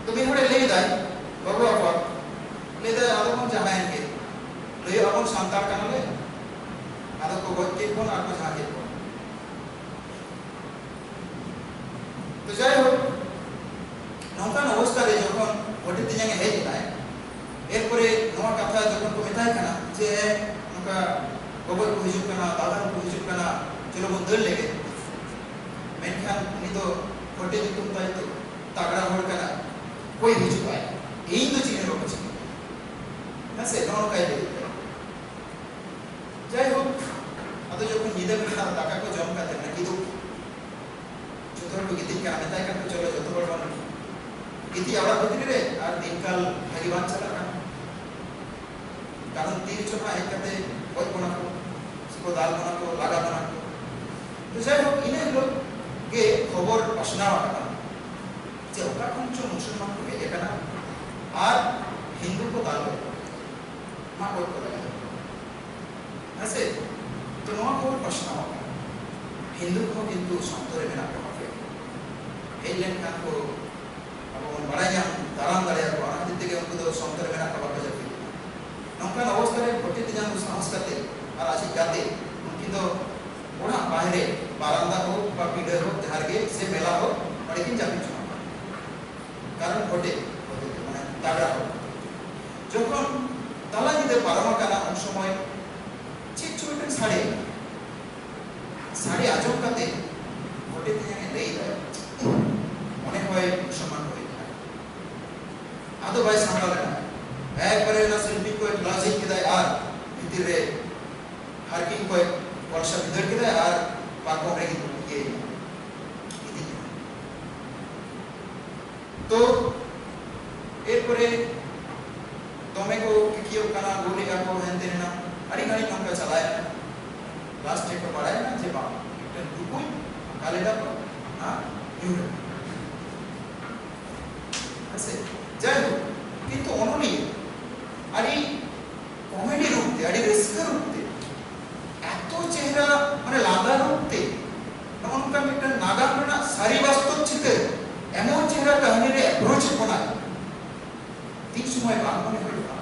ᱛᱚ ᱢᱤᱫ ᱦᱚᱲᱮ ᱞᱟᱹᱭᱫᱟᱭ, ᱵᱟᱹᱵᱩ ᱟᱯᱟ, ᱞᱟᱹᱭᱫᱟᱭ, "ᱟᱫᱚ ᱵᱚᱱ ᱡᱟᱦᱟᱸᱭᱮᱱ ᱜᱮ, ᱞᱟᱹᱭ ᱟᱵᱚᱱ ᱥᱟᱱᱛᱟᱲ ᱠᱟᱱᱟᱞᱮ, ᱟᱫᱚ ᱠᱚ ᱜᱚᱡ ᱠᱮᱫ ᱵᱚᱱ ᱟᱨ ᱠᱚ ᱡᱟᱦᱟᱸ ᱠᱮᱫ ᱵᱚᱱ᱾ ᱛᱚ ᱡᱟᱭᱦᱳᱠ, ᱱᱚᱝᱠᱟᱱ ᱚᱵᱚᱥᱛᱷᱟ ᱨᱮ ᱡᱚᱠᱷᱚᱱ ᱵᱷᱚᱴᱤ ᱛᱮᱧᱟᱝ ᱮ ᱦᱮᱡ ᱮᱱᱟᱭ, ᱮᱨᱯᱚᱨᱮ ᱱᱚᱣᱟ ᱠᱟᱛᱷᱟ ᱡᱚᱠᱷᱚᱱ ᱠᱚ ᱢᱮᱛᱟᱭ ᱠᱟᱱᱟ ᱡᱮ, "ᱱᱚᱝᱠᱟ ᱜᱚᱵᱚᱞ ᱠᱚ ᱦᱤᱡᱩᱜ ᱠᱟᱱᱟ, ᱫᱟᱫᱟᱞ ᱠᱚ ᱦᱤᱡᱩᱜ ᱠᱟᱱᱟ, ᱪᱚᱞᱚ ᱵᱚᱱ ᱫᱟᱹᱲ ᱞᱮᱜᱮ", ᱢᱮᱱᱠᱷᱟᱱ ᱩᱱᱤ ᱫᱚ ᱵᱷᱚᱴᱤ ᱧᱩᱛᱩᱢ ᱛᱟᱭ ᱛᱚ ᱛᱟᱜᱲᱟ ᱦᱚᱲ ᱠᱟᱱᱟᱭ, ᱚᱠᱚᱭ ᱦᱤᱡᱩᱜ ᱟᱭ, ᱤᱧ ᱫᱚ ᱪᱮᱫ ᱦᱚᱸ ᱵᱟᱠᱚ ᱪᱤᱠᱟᱹᱭᱟ, ᱦᱮᱸ ᱥᱮ? ᱱᱚᱜᱼᱚ ᱱᱚᱝᱠᱟᱭ ᱞᱟᱹᱭ ᱠᱮᱫᱟ᱾ ᱡᱟᱭᱦᱳᱠ, ᱟᱫᱚ ᱡᱚᱠᱷᱚᱱ ᱧᱤᱫᱟᱹ ᱵᱮᱲᱟ ᱫᱟᱠᱟ ᱠᱚ ᱡᱚᱢ ᱠᱟᱛᱮ ᱢᱟᱱᱮ ᱠᱤᱫᱩᱵ, ᱡᱚᱛᱚ ᱦᱚᱲ ᱠᱚ ᱜᱤᱛᱤᱡ ᱠᱟᱱᱟ, ᱢᱮᱛᱟᱭ ᱠᱟᱱᱟ ᱠᱚ, "ᱪᱚᱞᱚ ᱡᱚᱛᱚ ᱦᱚᱲ ᱵᱚᱱ ᱜᱤᱛᱤᱡ ᱚᱲᱟᱜ ᱵᱷᱤᱛᱨᱤ ᱨᱮ, ᱟᱨ ᱫᱤᱱᱠᱟᱞ ᱵᱷᱟᱜᱤ ᱵᱟᱝ ᱪᱟᱞᱟᱜ ᱠᱟᱱᱟ, ᱠᱟᱨᱚᱱ ᱛᱤ ᱨᱮᱪᱚ ᱦᱟᱸᱜ ᱦᱮᱡ ᱠᱟᱛᱮ ᱜᱚᱡ ᱵᱚᱱᱟ ᱠᱚ, ᱥᱮ ᱠᱚ ᱫᱟᱞ ᱵᱚᱱᱟ ᱠᱚ, ᱞᱟᱜᱟ ᱵᱚᱱᱟ ᱠᱚ᱾" ᱛᱚ ᱡᱟᱭᱦᱳᱠ, ᱤᱱᱟᱹ ᱦᱤᱞᱳᱜ ᱜᱮ ᱠᱷᱚᱵᱚᱨ ᱯᱟᱥᱱᱟᱣ ᱟᱠᱟᱱᱟ ᱡᱮ ᱚᱠᱟ ᱠᱷᱚᱱ ᱪᱚ ᱢᱩᱥᱚᱞᱢᱟᱱ ᱠᱚ ᱦᱮᱡ ᱟᱠᱟᱱᱟ ᱟᱨ ᱦᱤᱱᱫᱩ ᱠᱚ ᱫᱟᱞ ᱞᱮᱫ ᱠᱚᱣᱟ, ᱢᱟᱜ ᱜᱚᱡ ᱠᱚ ᱞᱟᱹᱜᱤᱫ᱾ ᱦᱮᱸ ᱥᱮ? ᱛᱚ ᱱᱚᱣᱟ ᱠᱷᱚᱵᱚᱨ ᱯᱟᱥᱱᱟᱣ ᱟᱠᱟᱱᱟ᱾ ᱦᱤᱱᱫᱩ ᱠᱚᱦᱚᱸ ᱠᱤᱱᱛᱩ ᱥᱚᱱᱛᱚᱨ ᱨᱮ ᱢᱮᱱᱟᱜ ᱠᱚᱣᱟ᱾ ᱦᱮᱡ ᱞᱮᱱᱠᱷᱟᱱ ᱠᱚ ᱟᱵᱚ ᱵᱚᱱ ᱵᱟᱲᱟᱭ ᱧᱟᱢ, ᱫᱟᱨᱟᱢ ᱫᱟᱲᱮᱭᱟᱠᱚᱣᱟ᱾ ᱚᱱᱟ ᱠᱷᱟᱹᱛᱤᱨ ᱛᱮᱜᱮ ᱩᱱᱠᱩ ᱫᱚ ᱥᱚᱱᱛᱚᱨ ᱨᱮ ᱢᱮᱱᱟᱜ ᱠᱚᱣᱟ, ᱵᱟᱠᱚ ᱡᱟᱹᱯᱤᱫ᱾ ᱱᱚᱝᱠᱟᱱ ᱚᱵᱚᱥᱛᱷᱟ ᱨᱮ ᱵᱷᱚᱴᱤ ᱛᱮᱧᱟᱝ ᱫᱚ ᱥᱟᱦᱚᱥ ᱠᱟᱛᱮ ᱟᱨ ᱟᱡᱤᱡ ᱜᱟᱛᱮ, ᱩᱱᱠᱤᱱ ᱫᱚ ᱚᱲᱟᱜ ᱵᱟᱦᱨᱮ, ᱵᱟᱨᱟᱱᱫᱟ ᱦᱳᱠ ᱵᱟ ᱯᱤᱸᱰᱟᱹ ᱦᱳᱠ, ᱡᱟᱦᱟᱸ ᱨᱮᱜᱮ, ᱥᱮ ᱢᱮᱞᱟ ᱦᱳᱠ, ᱚᱸᱰᱮ ᱠᱤᱱ ᱡᱟᱹᱯᱤᱫ ᱡᱚᱝᱟ᱾ ᱠᱟᱨᱚᱱ ᱵᱷᱚᱴᱤ, ᱵᱷᱚᱴᱤ ᱢᱟᱱᱮ ᱛᱟᱜᱲᱟ ᱦᱚᱲ᱾ ᱡᱚᱠᱷᱚᱱ ᱛᱟᱞᱟ ᱧᱤᱫᱟᱹ ᱯᱟᱨᱚᱢ ᱟᱠᱟᱱᱟ, ᱩᱱ ᱥᱚᱢᱚᱭ ᱪᱮᱫ ᱪᱚ ᱢᱤᱫᱴᱟᱝ ᱥᱟᱰᱮ, ᱥᱟᱰᱮ ᱟᱸᱡᱚᱢ ᱠᱟᱛᱮ ᱵᱷᱚᱴᱤ ᱛᱮᱧᱟᱝ ᱮ ᱞᱟᱹᱭ ᱮᱫᱟ, "ᱢᱚᱱᱮ ᱦᱚᱭ ᱢᱩᱥᱚᱞᱢᱟᱱ ᱠᱚ ᱦᱮᱡ ᱟᱠᱟᱱᱟ᱾" ᱟᱫᱚ ᱵᱟᱭ ᱥᱟᱢᱵᱲᱟᱣ ᱞᱮᱱᱟ, ᱮᱠᱵᱟᱨᱮ ᱚᱱᱟ ᱥᱤᱞᱯᱤᱧ ᱠᱚᱭ ᱞᱟᱡᱮᱡ ᱠᱮᱫᱟᱭ ᱟᱨ ᱵᱷᱤᱛᱤᱨ ᱨᱮ ᱦᱟᱨᱠᱤᱱ ᱠᱚᱭ ᱠᱚᱞᱥᱟ ᱵᱷᱤᱸᱫᱟᱹᱲ ᱠᱮᱫᱟᱭ ᱟᱨ ᱯᱟᱨᱠᱚᱢ ᱨᱮ ᱤᱭᱟᱹᱭᱮᱱᱟ, ᱜᱤᱛᱤᱡ ᱮᱱᱟ᱾ ᱛᱚ ᱮᱨᱯᱚᱨᱮ ᱫᱚᱢᱮ ᱠᱚ ᱠᱤᱠᱤᱭᱚᱜ ᱠᱟᱱᱟ, ᱜᱳᱞᱮᱜᱼᱟ ᱠᱚ, ᱦᱮᱱᱛᱮ ᱨᱮᱱᱟᱜ ᱟᱹᱰᱤ ᱜᱷᱟᱹᱲᱤᱡ ᱱᱚᱝᱠᱟ ᱪᱟᱞᱟᱣᱮᱱᱟ᱾ ᱞᱟᱥᱴ ᱨᱮᱠᱚ ᱵᱟᱲᱟᱭᱮᱱᱟ ᱡᱮ ᱵᱟᱝ, ᱴᱩᱠᱩᱡ ᱚᱠᱟ ᱞᱮᱠᱟ ᱠᱚ ᱟᱨ ᱧᱩ ᱞᱮᱠᱟ᱾ ᱦᱮᱸ ᱥᱮ? ᱡᱟᱭᱦᱳᱠ, ᱠᱤᱱᱛᱩ ᱚᱱᱚᱞᱤᱭᱟᱹ ᱟᱹᱰᱤ ᱠᱚᱢᱮᱰᱤ ᱨᱩᱯ ᱛᱮ, ᱟᱹᱰᱤ ᱨᱟᱹᱥᱠᱟᱹ ᱨᱩᱯ ᱛᱮ, ᱮᱛᱚ ᱪᱮᱦᱨᱟ, ᱢᱟᱱᱮ ᱞᱟᱸᱫᱟ ᱨᱩᱯ ᱛᱮ ᱱᱚᱜᱼᱚ ᱱᱚᱝᱠᱟ ᱢᱤᱫᱴᱟᱝ ᱱᱟᱜᱟᱢ ᱨᱮᱱᱟᱜ ᱥᱟᱹᱨᱤ ᱵᱟᱥᱛᱚᱵ ᱪᱤᱛᱟᱹᱨ ᱮᱢᱚᱱ ᱪᱮᱦᱨᱟ ᱠᱟᱹᱦᱱᱤ ᱨᱮ ᱮᱯᱨᱳᱪ ᱮᱫ ᱵᱚᱱᱟᱭ᱾ ᱛᱤᱱ ᱥᱚᱢᱚᱭ ᱵᱟᱝ ᱢᱚᱱᱮ ᱦᱩᱭᱩᱜᱼᱟ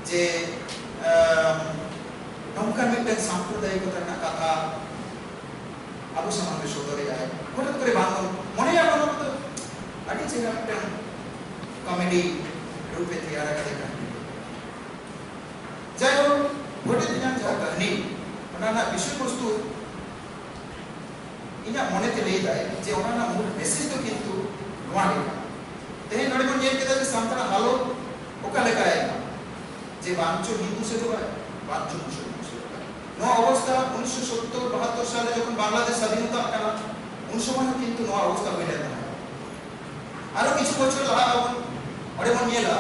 ᱡᱮ, ᱟᱢ, ᱱᱚᱝᱠᱟᱱ ᱢᱤᱫᱴᱟᱝ ᱥᱟᱢᱯᱨᱚᱫᱟᱭᱤᱠᱚᱛᱟ ᱨᱮᱱᱟᱜ ᱠᱟᱛᱷᱟ ᱟᱵᱚ ᱥᱟᱢᱟᱝ ᱨᱮ ᱥᱚᱫᱚᱨᱮᱜᱼᱟᱭ? ᱦᱚᱴᱟᱛ ᱠᱚᱨᱮ ᱵᱟᱝ ᱵᱚᱱ ᱢᱚᱱᱮᱭᱟ, ᱚᱱᱟ ᱠᱚᱫᱚ ᱟᱹᱰᱤ ᱪᱮᱦᱨᱟ ᱢᱤᱫᱴᱟᱝ ᱠᱚᱢᱮᱰᱤ ᱨᱩᱯ ᱮ ᱛᱮᱭᱟᱨ ᱟᱠᱟᱫᱟ ᱠᱟᱹᱦᱱᱤ᱾ ᱡᱟᱭᱦᱳᱠ, ᱵᱷᱳᱴᱮ ᱛᱮᱧᱟᱝ ᱡᱟᱦᱟᱸ ᱠᱟᱹᱦᱱᱤ, ᱚᱱᱟ ᱨᱮᱱᱟᱜ ᱵᱤᱥᱚᱭ ᱵᱚᱥᱛᱩ ᱤᱧᱟᱹᱜ ᱢᱚᱱᱮᱛᱮ ᱞᱟᱹᱭ ᱫᱟᱭ ᱡᱮ ᱚᱱᱟ ᱨᱮᱱᱟᱜ ᱢᱩᱞ ᱢᱮᱥᱮᱡᱽ ᱫᱚ ᱠᱤᱱᱛᱩ ᱱᱚᱣᱟ ᱜᱮ ᱠᱟᱱᱟ᱾ ᱛᱮᱦᱮᱧ ᱱᱚᱰᱮ ᱵᱚᱱ ᱧᱮᱞ ᱠᱮᱫᱟ ᱡᱮ ᱥᱟᱱᱛᱟᱲᱟᱜ ᱦᱟᱞᱚᱛ ᱚᱠᱟ ᱞᱮᱠᱟᱭᱮᱱᱟ, ᱡᱮ ᱵᱟᱝ ᱪᱚ ᱦᱤᱱᱫᱩ ᱥᱮᱫᱚᱜᱼᱟᱭ, ᱵᱟᱝ ᱪᱚ ᱢᱩᱥᱚᱞᱢᱟᱱ ᱥᱮᱫᱚᱜᱼᱟᱭ᱾ ᱱᱚᱣᱟ ᱚᱵᱚᱥᱛᱟ ᱩᱱᱤᱥᱥᱚ ᱥᱚᱛᱛᱚᱨ ᱵᱟᱦᱟᱛᱛᱚᱨ ᱥᱟᱞ ᱨᱮ ᱡᱚᱠᱷᱚᱱ ᱵᱟᱝᱞᱟᱫᱮᱥ ᱥᱟᱫᱷᱤᱱᱚᱛᱟᱜ ᱠᱟᱱᱟ, ᱩᱱ ᱥᱚᱢᱚᱭ ᱦᱚᱸ ᱠᱤᱱᱛᱩ ᱱᱚᱣᱟ ᱚᱵᱚᱥᱛᱟ ᱦᱩᱭ ᱞᱮᱱ ᱛᱟᱦᱮᱸᱫ᱾ ᱟᱨᱚ ᱠᱤᱪᱷᱩ ᱵᱚᱪᱷᱚᱨ ᱞᱟᱦᱟ ᱟᱵᱚ ᱚᱸᱰᱮ ᱵᱚᱱ ᱧᱮᱞᱟ,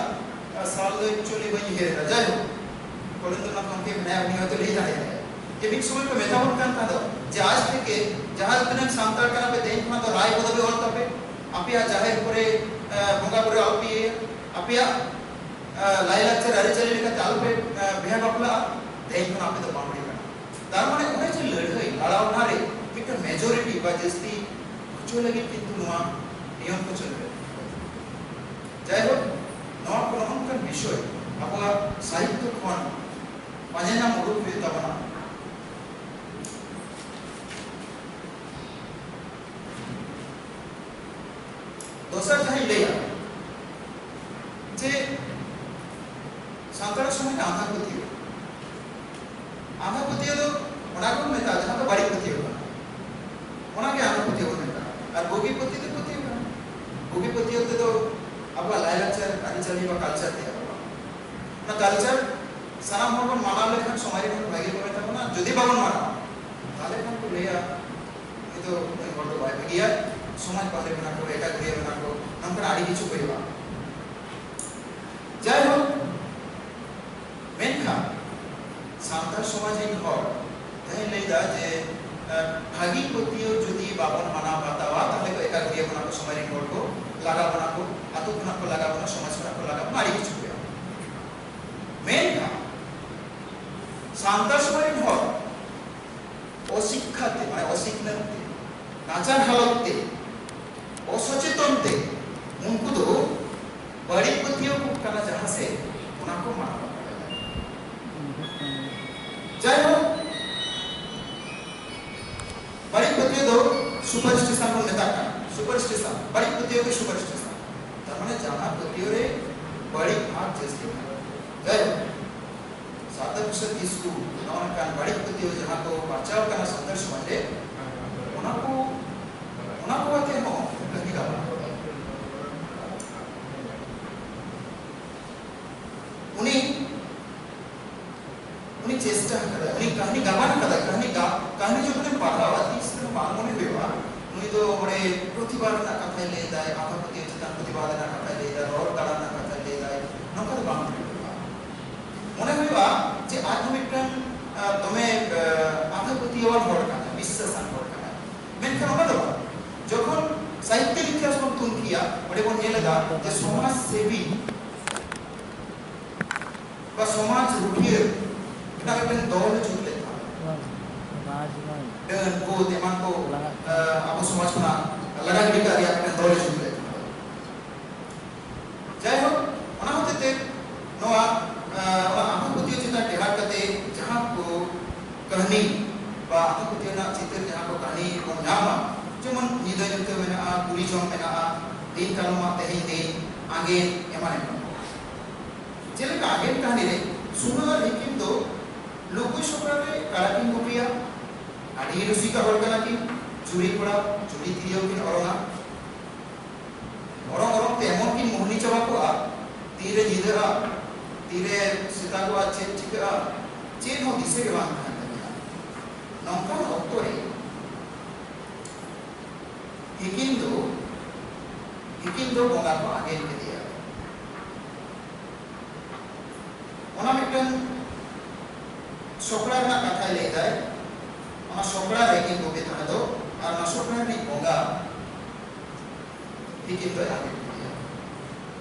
ᱟᱨ ᱥᱟᱞ ᱫᱚ actually ᱵᱟᱹᱧ ᱩᱭᱦᱟᱹᱨᱮᱫᱟ, ᱡᱟᱭᱦᱳᱠ, ᱠᱚᱞᱮᱱᱫᱨᱚᱱᱟᱛᱷ ᱜᱚᱢᱠᱮ ᱢᱮᱱᱟᱭᱟ, ᱩᱱᱤ ᱦᱚᱭᱛᱳ ᱞᱟᱹᱭ ᱫᱟᱲᱮᱭᱟᱜᱼᱟᱭ ᱡᱮ ᱢᱤᱫ ᱥᱚᱢᱚᱭ ᱠᱚ ᱢᱮᱛᱟ ᱵᱚᱱ ᱠᱟᱱ ᱛᱟᱦᱮᱸ ᱫᱚ ᱡᱮ ᱟᱡ ᱛᱷᱮᱠᱮ ᱡᱟᱦᱟᱸ ᱛᱤᱱᱟᱹᱜ ᱥᱟᱱᱛᱟᱲ ᱠᱟᱱᱟ ᱯᱮ, ᱛᱮᱦᱮᱧ ᱠᱷᱚᱱᱟᱜ ᱫᱚ ᱨᱟᱭ ᱯᱚᱫᱚᱵᱤ ᱚᱞ ᱛᱟᱯᱮ, ᱟᱯᱮᱭᱟᱜ ᱡᱟᱦᱮᱨ ᱠᱚᱨᱮ, ᱮ, ᱵᱚᱸᱜᱟ ᱵᱩᱨᱩ ᱟᱞᱚᱯᱮ ᱤᱭᱟᱹᱭᱟ, ᱟᱯᱮᱭᱟᱜ, ᱮ, ᱞᱟᱭᱼᱞᱟᱠᱪᱟᱨ ᱟᱹᱨᱤᱪᱟᱹᱞᱤ ᱞᱮᱠᱟᱛᱮ ᱟᱞᱚᱯᱮ, ᱮ, ᱵᱤᱦᱟ ᱵᱟᱯᱞᱟᱜᱼᱟ, ᱛᱮᱦᱮᱧ ᱠᱷᱚᱱ ᱟᱯᱮ ᱫᱚ ᱵᱟᱢᱵᱽᱲᱮ ᱠᱟᱱᱟ᱾ ᱛᱟᱨ ᱢᱟᱱᱮ ᱚᱱᱮ ᱡᱮ ᱞᱟᱹᱲᱦᱟᱹᱭ ᱞᱟᱲᱟᱣᱱᱟ ᱨᱮ ᱢᱤᱫᱴᱟᱝ ᱢᱮᱡᱚᱨᱤᱴᱤ ᱵᱟ ᱡᱟᱹᱥᱛᱤ ᱦᱚᱪᱚ ᱞᱟᱹᱜᱤᱫ ᱠᱤᱱᱛᱩ ᱱᱚᱣᱟ ᱱᱤᱭᱚᱢ ᱠᱚ ᱪᱟᱹᱞᱩ ᱞᱮᱫᱟ᱾ ᱡᱟᱭᱦᱳᱠ, ᱱᱚᱣᱟ ᱠᱚ ᱱᱚᱜᱼᱚ ᱱᱚᱝᱠᱟᱱ ᱵᱤᱥᱚᱭ ᱟᱵᱚᱣᱟᱜ ᱥᱟᱦᱤᱛᱛᱚ ᱠᱷᱚᱱ ᱯᱟᱸᱡᱟ ᱧᱟᱢ ᱩᱰᱩᱠ ᱦᱩᱭᱩᱜ ᱛᱟᱵᱚᱱᱟ᱾ ᱫᱚᱥᱟᱨ ᱡᱟᱦᱟᱸᱧ ᱞᱟᱹᱭᱟ ᱡᱮ ᱥᱟᱱᱛᱟᱲ ᱥᱚᱢᱟᱡᱽ ᱨᱮ ᱟᱸᱫᱷᱟ ᱯᱟᱹᱛᱭᱟᱹᱣ, ᱟᱸᱫᱷᱟ ᱯᱟᱹᱛᱭᱟᱹᱣ ᱫᱚ ᱚᱱᱟ ᱜᱮᱵᱚᱱ ᱢᱮᱛᱟᱜᱼᱟ ᱡᱟᱦᱟᱸ ᱫᱚ ᱵᱟᱹᱲᱤᱡ ᱯᱟᱹᱛᱭᱟᱹᱣ ᱠᱟᱱᱟ, ᱚᱱᱟ ᱜᱮ ᱟᱸᱫᱷᱟ ᱯᱟᱹᱛᱭᱟᱹᱣ ᱵᱚᱱ ᱢᱮᱛᱟᱜᱼᱟ᱾ ᱟᱨ ᱵᱩᱜᱤ ᱯᱟᱹᱛᱭᱟᱹᱣ ᱫᱚ ᱯᱟᱹᱛᱭᱟᱹᱣ ᱠᱟᱱᱟ, ᱵᱩᱜᱤ ᱯᱟᱹᱛᱭᱟᱹᱣ ᱛᱮᱫᱚ ᱟᱵᱚᱣᱟᱜ ᱞᱟᱭᱼᱞᱟᱠᱪᱟᱨ, ᱟᱹᱨᱤᱪᱟᱹᱞᱤ ᱵᱟ ᱠᱟᱞᱪᱟᱨ ᱛᱮᱭᱟᱨᱚᱜᱼᱟ᱾ ᱚᱱᱟ ᱠᱟᱞᱪᱟᱨ ᱥᱟᱱᱟᱢ ᱦᱚᱲ ᱵᱚᱱ ᱢᱟᱱᱟᱣ ᱞᱮᱠᱷᱟᱱ ᱥᱚᱢᱟᱡᱽ ᱨᱮ ᱵᱷᱟᱜᱮ ᱠᱚ ᱢᱮᱛᱟ ᱵᱚᱱᱟ, ᱡᱩᱫᱤ ᱵᱟᱵᱚᱱ ᱢᱟᱱᱟᱣᱟ ᱛᱟᱦᱚᱞᱮ ᱠᱷᱟᱱ ᱠᱚ ᱞᱟᱹᱭᱟ ᱩᱱᱤ ᱫᱚ, ᱩᱱᱤ ᱦᱚᱲ ᱫᱚ ᱵᱟᱭ ᱵᱷᱟᱹᱜᱤᱭᱟ, ᱥᱚᱢᱟᱡᱽ ᱵᱟᱦᱨᱮ ᱢᱮᱱᱟᱜ ᱠᱚ, ᱮᱴᱟᱜ ᱫᱩᱱᱤᱭᱟᱹ ᱢᱮᱱᱟᱜ ᱠᱚ, ᱱᱚᱝᱠᱟᱱᱟᱜ ᱟᱹᱰᱤ ᱠᱤᱪᱷᱩ ᱦᱩᱭᱩᱜᱼᱟ᱾ ᱡᱟᱭᱦᱳᱠ, ᱢᱮᱱᱠᱷᱟᱱ ᱥᱟᱱᱛᱟᱲ ᱥᱚᱢᱟᱡᱽ ᱨᱤᱱ ᱦᱚᱲ ᱡᱟᱦᱟᱸᱧ ᱞᱟᱹᱭᱫᱟ ᱡᱮ, ᱵᱷᱟᱹᱜᱤ ᱯᱟᱹᱛᱭᱟᱹᱣ ᱡᱩᱫᱤ ᱵᱟᱵᱚᱱ ᱢᱟᱱᱟᱣ ᱵᱟᱛᱟᱣᱟ, ᱛᱟᱦᱞᱮ ᱠᱚ ᱮᱴᱟᱜ ᱜᱟᱹᱰᱭᱟᱹ ᱠᱷᱚᱱᱟᱜ ᱠᱚ ᱥᱚᱢᱟᱡᱽ ᱨᱮᱱ ᱦᱚᱲ ᱠᱚ ᱞᱟᱜᱟ ᱵᱚᱱᱟ ᱠᱚ, ᱟᱹᱛᱩ ᱠᱷᱚᱱᱟᱜ ᱠᱚ ᱞᱟᱜᱟ ᱵᱚᱱᱟ, ᱥᱚᱢᱟᱡᱽ ᱠᱷᱚᱱᱟᱜ ᱠᱚ ᱞᱟᱜᱟ ᱵᱚᱱᱟ, ᱟᱹᱰᱤ ᱠᱤᱪᱷᱩ ᱦᱩᱭᱩᱜᱼᱟ᱾ ᱢᱮᱱᱠᱷᱟᱱ ᱥᱟᱱᱛᱟᱲ ᱥᱚᱢᱟᱡᱽ ᱨᱮᱱ ᱦᱚᱲ ᱚᱥᱤᱠᱠᱷᱟ ᱛᱮ, ᱢᱟᱱᱮ ᱚᱥᱤᱠᱷᱱᱟᱹᱛ ᱛᱮ, ᱱᱟᱪᱟᱨ ᱦᱟᱞᱚᱛ ᱛᱮ, ᱚᱥᱚᱪᱮᱛᱚᱱ ᱛᱮ ᱩᱱᱠᱩ ᱫᱚ ᱵᱟᱹᱲᱤᱡ ᱯᱟᱹᱛᱭᱟᱹᱣ ᱠᱚ ᱠᱟᱱᱟ ᱡᱟᱦᱟᱸ ᱥᱮᱫ, ᱚᱱᱟ ᱠᱚ ᱢᱟᱱᱟᱣ ᱵᱟᱛᱟᱣ ᱮᱫᱟ᱾ ᱡᱟᱭᱦᱳᱠ, ᱵᱟᱹᱲᱤᱡ ᱯᱟᱹᱛᱭᱟᱹᱣ ᱫᱚ superstition ᱵᱚᱱ ᱢᱮᱛᱟᱜ ᱠᱟᱱᱟ᱾ Superstition, ᱵᱟᱹᱲᱤᱡ ᱯᱟᱹᱛᱭᱟᱹᱣ ᱜᱮ superstition᱾ ᱛᱟᱨ ᱢᱟᱱᱮ ᱡᱟᱦᱟᱸ ᱯᱟᱹᱛᱭᱟᱹᱣ ᱨᱮ ᱵᱟᱹᱲᱤᱡ ᱵᱷᱟᱵᱽ ᱡᱟᱹᱥᱛᱤ ᱢᱮᱱᱟᱜᱼᱟ᱾ ᱡᱟᱭᱦᱳᱠ, ᱥᱟᱨᱫᱟ ᱯᱨᱚᱥᱟᱫᱽ ᱠᱤᱥᱠᱩ ᱱᱚᱜᱼᱚ ᱱᱚᱝᱠᱟᱱ ᱵᱟᱹᱲᱤᱡ ᱯᱟᱹᱛᱭᱟᱹᱣ ᱡᱟᱦᱟᱸ ᱠᱚ ᱯᱟᱨᱪᱟᱣ ᱠᱟᱱᱟ ᱥᱟᱱᱛᱟᱲ ᱥᱚᱢᱟᱡᱽ ᱨᱮ, ᱚᱱᱟ ᱠᱚ, ᱚᱱᱟ ᱠᱚ ᱟᱛᱮ ᱦᱚᱸ ᱠᱟᱹᱦᱱᱤ ᱜᱟᱵᱟᱱ᱾ ᱩᱱᱤ, ᱩᱱᱤ ᱪᱮᱥᱴᱟ ᱟᱠᱟᱫᱟᱭ, ᱩᱱᱤ ᱠᱟᱹᱦᱱᱤ ᱜᱟᱵᱟᱱ ᱟᱠᱟᱫᱟᱭ, ᱠᱟᱹᱦᱱᱤ ᱜᱟ-, ᱠᱟᱹᱦᱱᱤ ᱡᱚᱠᱷᱚᱱᱮᱢ ᱯᱟᱲᱦᱟᱣᱟ, ᱛᱤᱥ ᱨᱮᱦᱚᱸ ᱵᱟᱝ ᱢᱚᱱᱮ ᱦᱩᱭᱩᱜᱼᱟ ᱱᱩᱭ ᱫᱚ ᱚᱸᱰᱮ ᱯᱨᱚᱛᱤᱵᱟᱫ ᱨᱮᱱᱟᱜ ᱠᱟᱛᱷᱟᱭ ᱞᱟᱹᱭ ᱮᱫᱟᱭ, ᱟᱸᱫᱷᱟ ᱯᱟᱹᱛᱭᱟᱹᱣ ᱪᱮᱛᱟᱱ ᱯᱨᱚᱛᱤᱵᱟᱫ ᱨᱮᱱᱟᱜ ᱠᱟᱛᱷᱟᱭ ᱞᱟᱹᱭ ᱮᱫᱟᱭ, ᱨᱚᱲ ᱛᱟᱲᱟᱢ ᱨᱮᱱᱟᱜ ᱠᱟᱛᱷᱟᱭ ᱞᱟᱹᱭ ᱮᱫᱟᱭ, ᱱᱚᱝᱠᱟ ᱫᱚ ᱵᱟᱝ ᱢᱚᱱᱮ ᱦᱩᱭᱩᱜᱼᱟ᱾ ᱢᱚᱱᱮ ᱦᱩᱭᱩᱜᱼᱟ ᱡᱮ ᱟᱡ ᱦᱚᱸ ᱢᱤᱫᱴᱟᱝ, ᱟᱸ, ᱫᱚᱢᱮ, ᱟᱸ, ᱟᱸᱫᱷᱟ ᱯᱟᱹᱛᱭᱟᱹᱣᱟᱱ ᱦᱚᱲ ᱠᱟᱱᱟᱭ, ᱵᱤᱥᱥᱟᱹᱥᱟᱱ ᱦᱚᱲ ᱠᱟᱱᱟᱭ᱾ ᱢᱮᱱᱠᱷᱟᱱ ᱚᱱᱟ ᱫᱚ ᱵᱟᱝ᱾ ᱡᱚᱠᱷᱚᱱ ᱥᱟᱦᱤᱛᱛᱚ ᱤᱛᱤᱦᱟᱥ ᱵᱚᱱ ᱛᱩᱱᱠᱷᱤᱭᱟ, ᱚᱸᱰᱮ ᱵᱚᱱ ᱧᱮᱞ ᱮᱫᱟ ᱡᱮ ᱥᱚᱢᱟᱡᱽ ᱥᱮᱵᱤ ᱵᱟ ᱥᱚᱢᱟᱡᱽ ᱨᱩᱠᱷᱤᱭᱟᱹ ᱨᱮᱱᱟᱜ ᱢᱤᱫᱴᱟᱝ ᱫᱚᱞ ᱮ ᱡᱩᱛ ᱞᱮᱫ ᱛᱟᱦᱮᱸᱫ᱾ ᱰᱟᱹᱱ, ᱵᱷᱩᱛ, ᱮᱢᱟᱱ ᱠᱚ, ᱟᱸ, ᱟᱵᱚ ᱥᱚᱢᱟᱡᱽ ᱠᱷᱚᱱᱟᱜ ᱞᱟᱜᱟ ᱜᱤᱰᱤ ᱠᱟᱜ ᱨᱮᱭᱟᱜ ᱢᱤᱫᱴᱟᱝ ᱫᱚᱞ ᱮ ᱡᱩᱛ ᱞᱮᱫ ᱛᱟᱦᱮᱸᱫ᱾ ᱡᱟᱭᱦᱳᱠ, ᱚᱱᱟ ᱦᱚᱛᱮᱡ ᱛᱮ ᱱᱚᱣᱟ, ᱟᱸ, ᱚᱱᱟ ᱟᱸᱫᱷᱟ ᱯᱟᱹᱛᱭᱟᱹᱣ ᱪᱮᱛᱟᱱ ᱴᱮᱦᱟᱴ ᱠᱟᱛᱮ ᱡᱟᱦᱟᱸ ᱠᱚ ᱠᱟᱹᱦᱱᱤ ᱵᱟ ᱟᱸᱫᱷᱟ ᱯᱟᱹᱛᱭᱟᱹᱣ ᱨᱮᱱᱟᱜ ᱪᱤᱛᱟᱹᱨ ᱡᱟᱦᱟᱸ ᱠᱚ ᱠᱟᱹᱦᱱᱤ ᱵᱚᱱ ᱧᱟᱢᱟ, ᱡᱮᱢᱚᱱ ᱧᱤᱫᱟᱹ ᱧᱩᱛᱟᱹ ᱢᱮᱱᱟᱜᱼᱟ, ᱠᱩᱲᱤ ᱡᱚᱝ ᱢᱮᱱᱟᱜᱼᱟ, ᱫᱤᱱ ᱠᱟᱞᱚᱢᱟᱜ ᱛᱮᱦᱮᱧ ᱫᱤᱱ, ᱟᱸᱜᱮᱱ, ᱮᱢᱟᱱ ᱮᱢᱟᱱ ᱠᱚ᱾ ᱡᱮᱞᱮᱠᱟ ᱟᱸᱜᱮᱱ ᱠᱟᱹᱦᱱᱤ ᱨᱮ ᱥᱩᱱᱟᱹ ᱟᱨ ᱦᱤᱠᱤᱱ ᱫᱚ ᱞᱩᱠᱩᱭ ᱥᱚᱠᱲᱟ ᱨᱮ ᱠᱟᱨᱟ ᱠᱤᱱ ᱜᱩᱯᱤᱭᱟ, ᱟᱹᱰᱤ ᱨᱩᱥᱤᱠᱟ ᱦᱚᱲ ᱠᱟᱱᱟ ᱠᱤᱱ, ᱡᱩᱨᱤ ᱠᱚᱲᱟ, ᱡᱩᱨᱤ ᱛᱤᱨᱭᱳ ᱠᱤᱱ ᱚᱨᱚᱝᱟ᱾ ᱚᱨᱚᱝ ᱚᱨᱚᱝ ᱛᱮ ᱮᱢᱚᱱ ᱠᱤᱱ ᱢᱳᱦᱱᱤ ᱪᱟᱵᱟ ᱠᱚᱜᱼᱟ, ᱛᱤᱨᱮ ᱧᱤᱫᱟᱹᱜᱼᱟ, ᱛᱤᱨᱮ ᱥᱮᱛᱟᱜᱚᱜᱼᱟ, ᱪᱮᱫ ᱪᱤᱠᱟᱹᱜᱼᱟ, ᱪᱮᱫ ᱦᱚᱸ ᱫᱤᱥᱟᱹ ᱜᱮ ᱵᱟᱝ ᱛᱟᱦᱮᱱ ᱛᱟᱹᱠᱤᱱᱟ᱾ ᱱᱚᱝᱠᱟᱱ ᱚᱠᱛᱚ ᱨᱮ ᱦᱤᱠᱤᱱ ᱫᱚ, ᱦᱤᱠᱤᱱ ᱫᱚ ᱵᱚᱸᱜᱟ ᱠᱚ ᱟᱸᱜᱮᱱ ᱠᱮᱫᱮᱭᱟ᱾ ᱚᱱᱟ ᱢᱤᱫᱴᱟᱝ ᱥᱚᱠᱲᱟ ᱨᱮᱱᱟᱜ ᱠᱟᱛᱷᱟᱭ ᱞᱟᱹᱭ ᱫᱟᱭ᱾ ᱚᱱᱟ ᱥᱚᱠᱲᱟ ᱨᱮ ᱠᱤᱱ ᱵᱚᱸᱜᱮ ᱛᱟᱦᱮᱸ ᱫᱚ, ᱟᱨ ᱚᱱᱟ ᱥᱚᱠᱲᱟ ᱨᱤᱱᱤᱡ ᱵᱚᱸᱜᱟ ᱛᱤᱠᱤᱱ ᱫᱚᱭ ᱟᱸᱜᱮᱱ ᱠᱮᱫᱮᱭᱟ᱾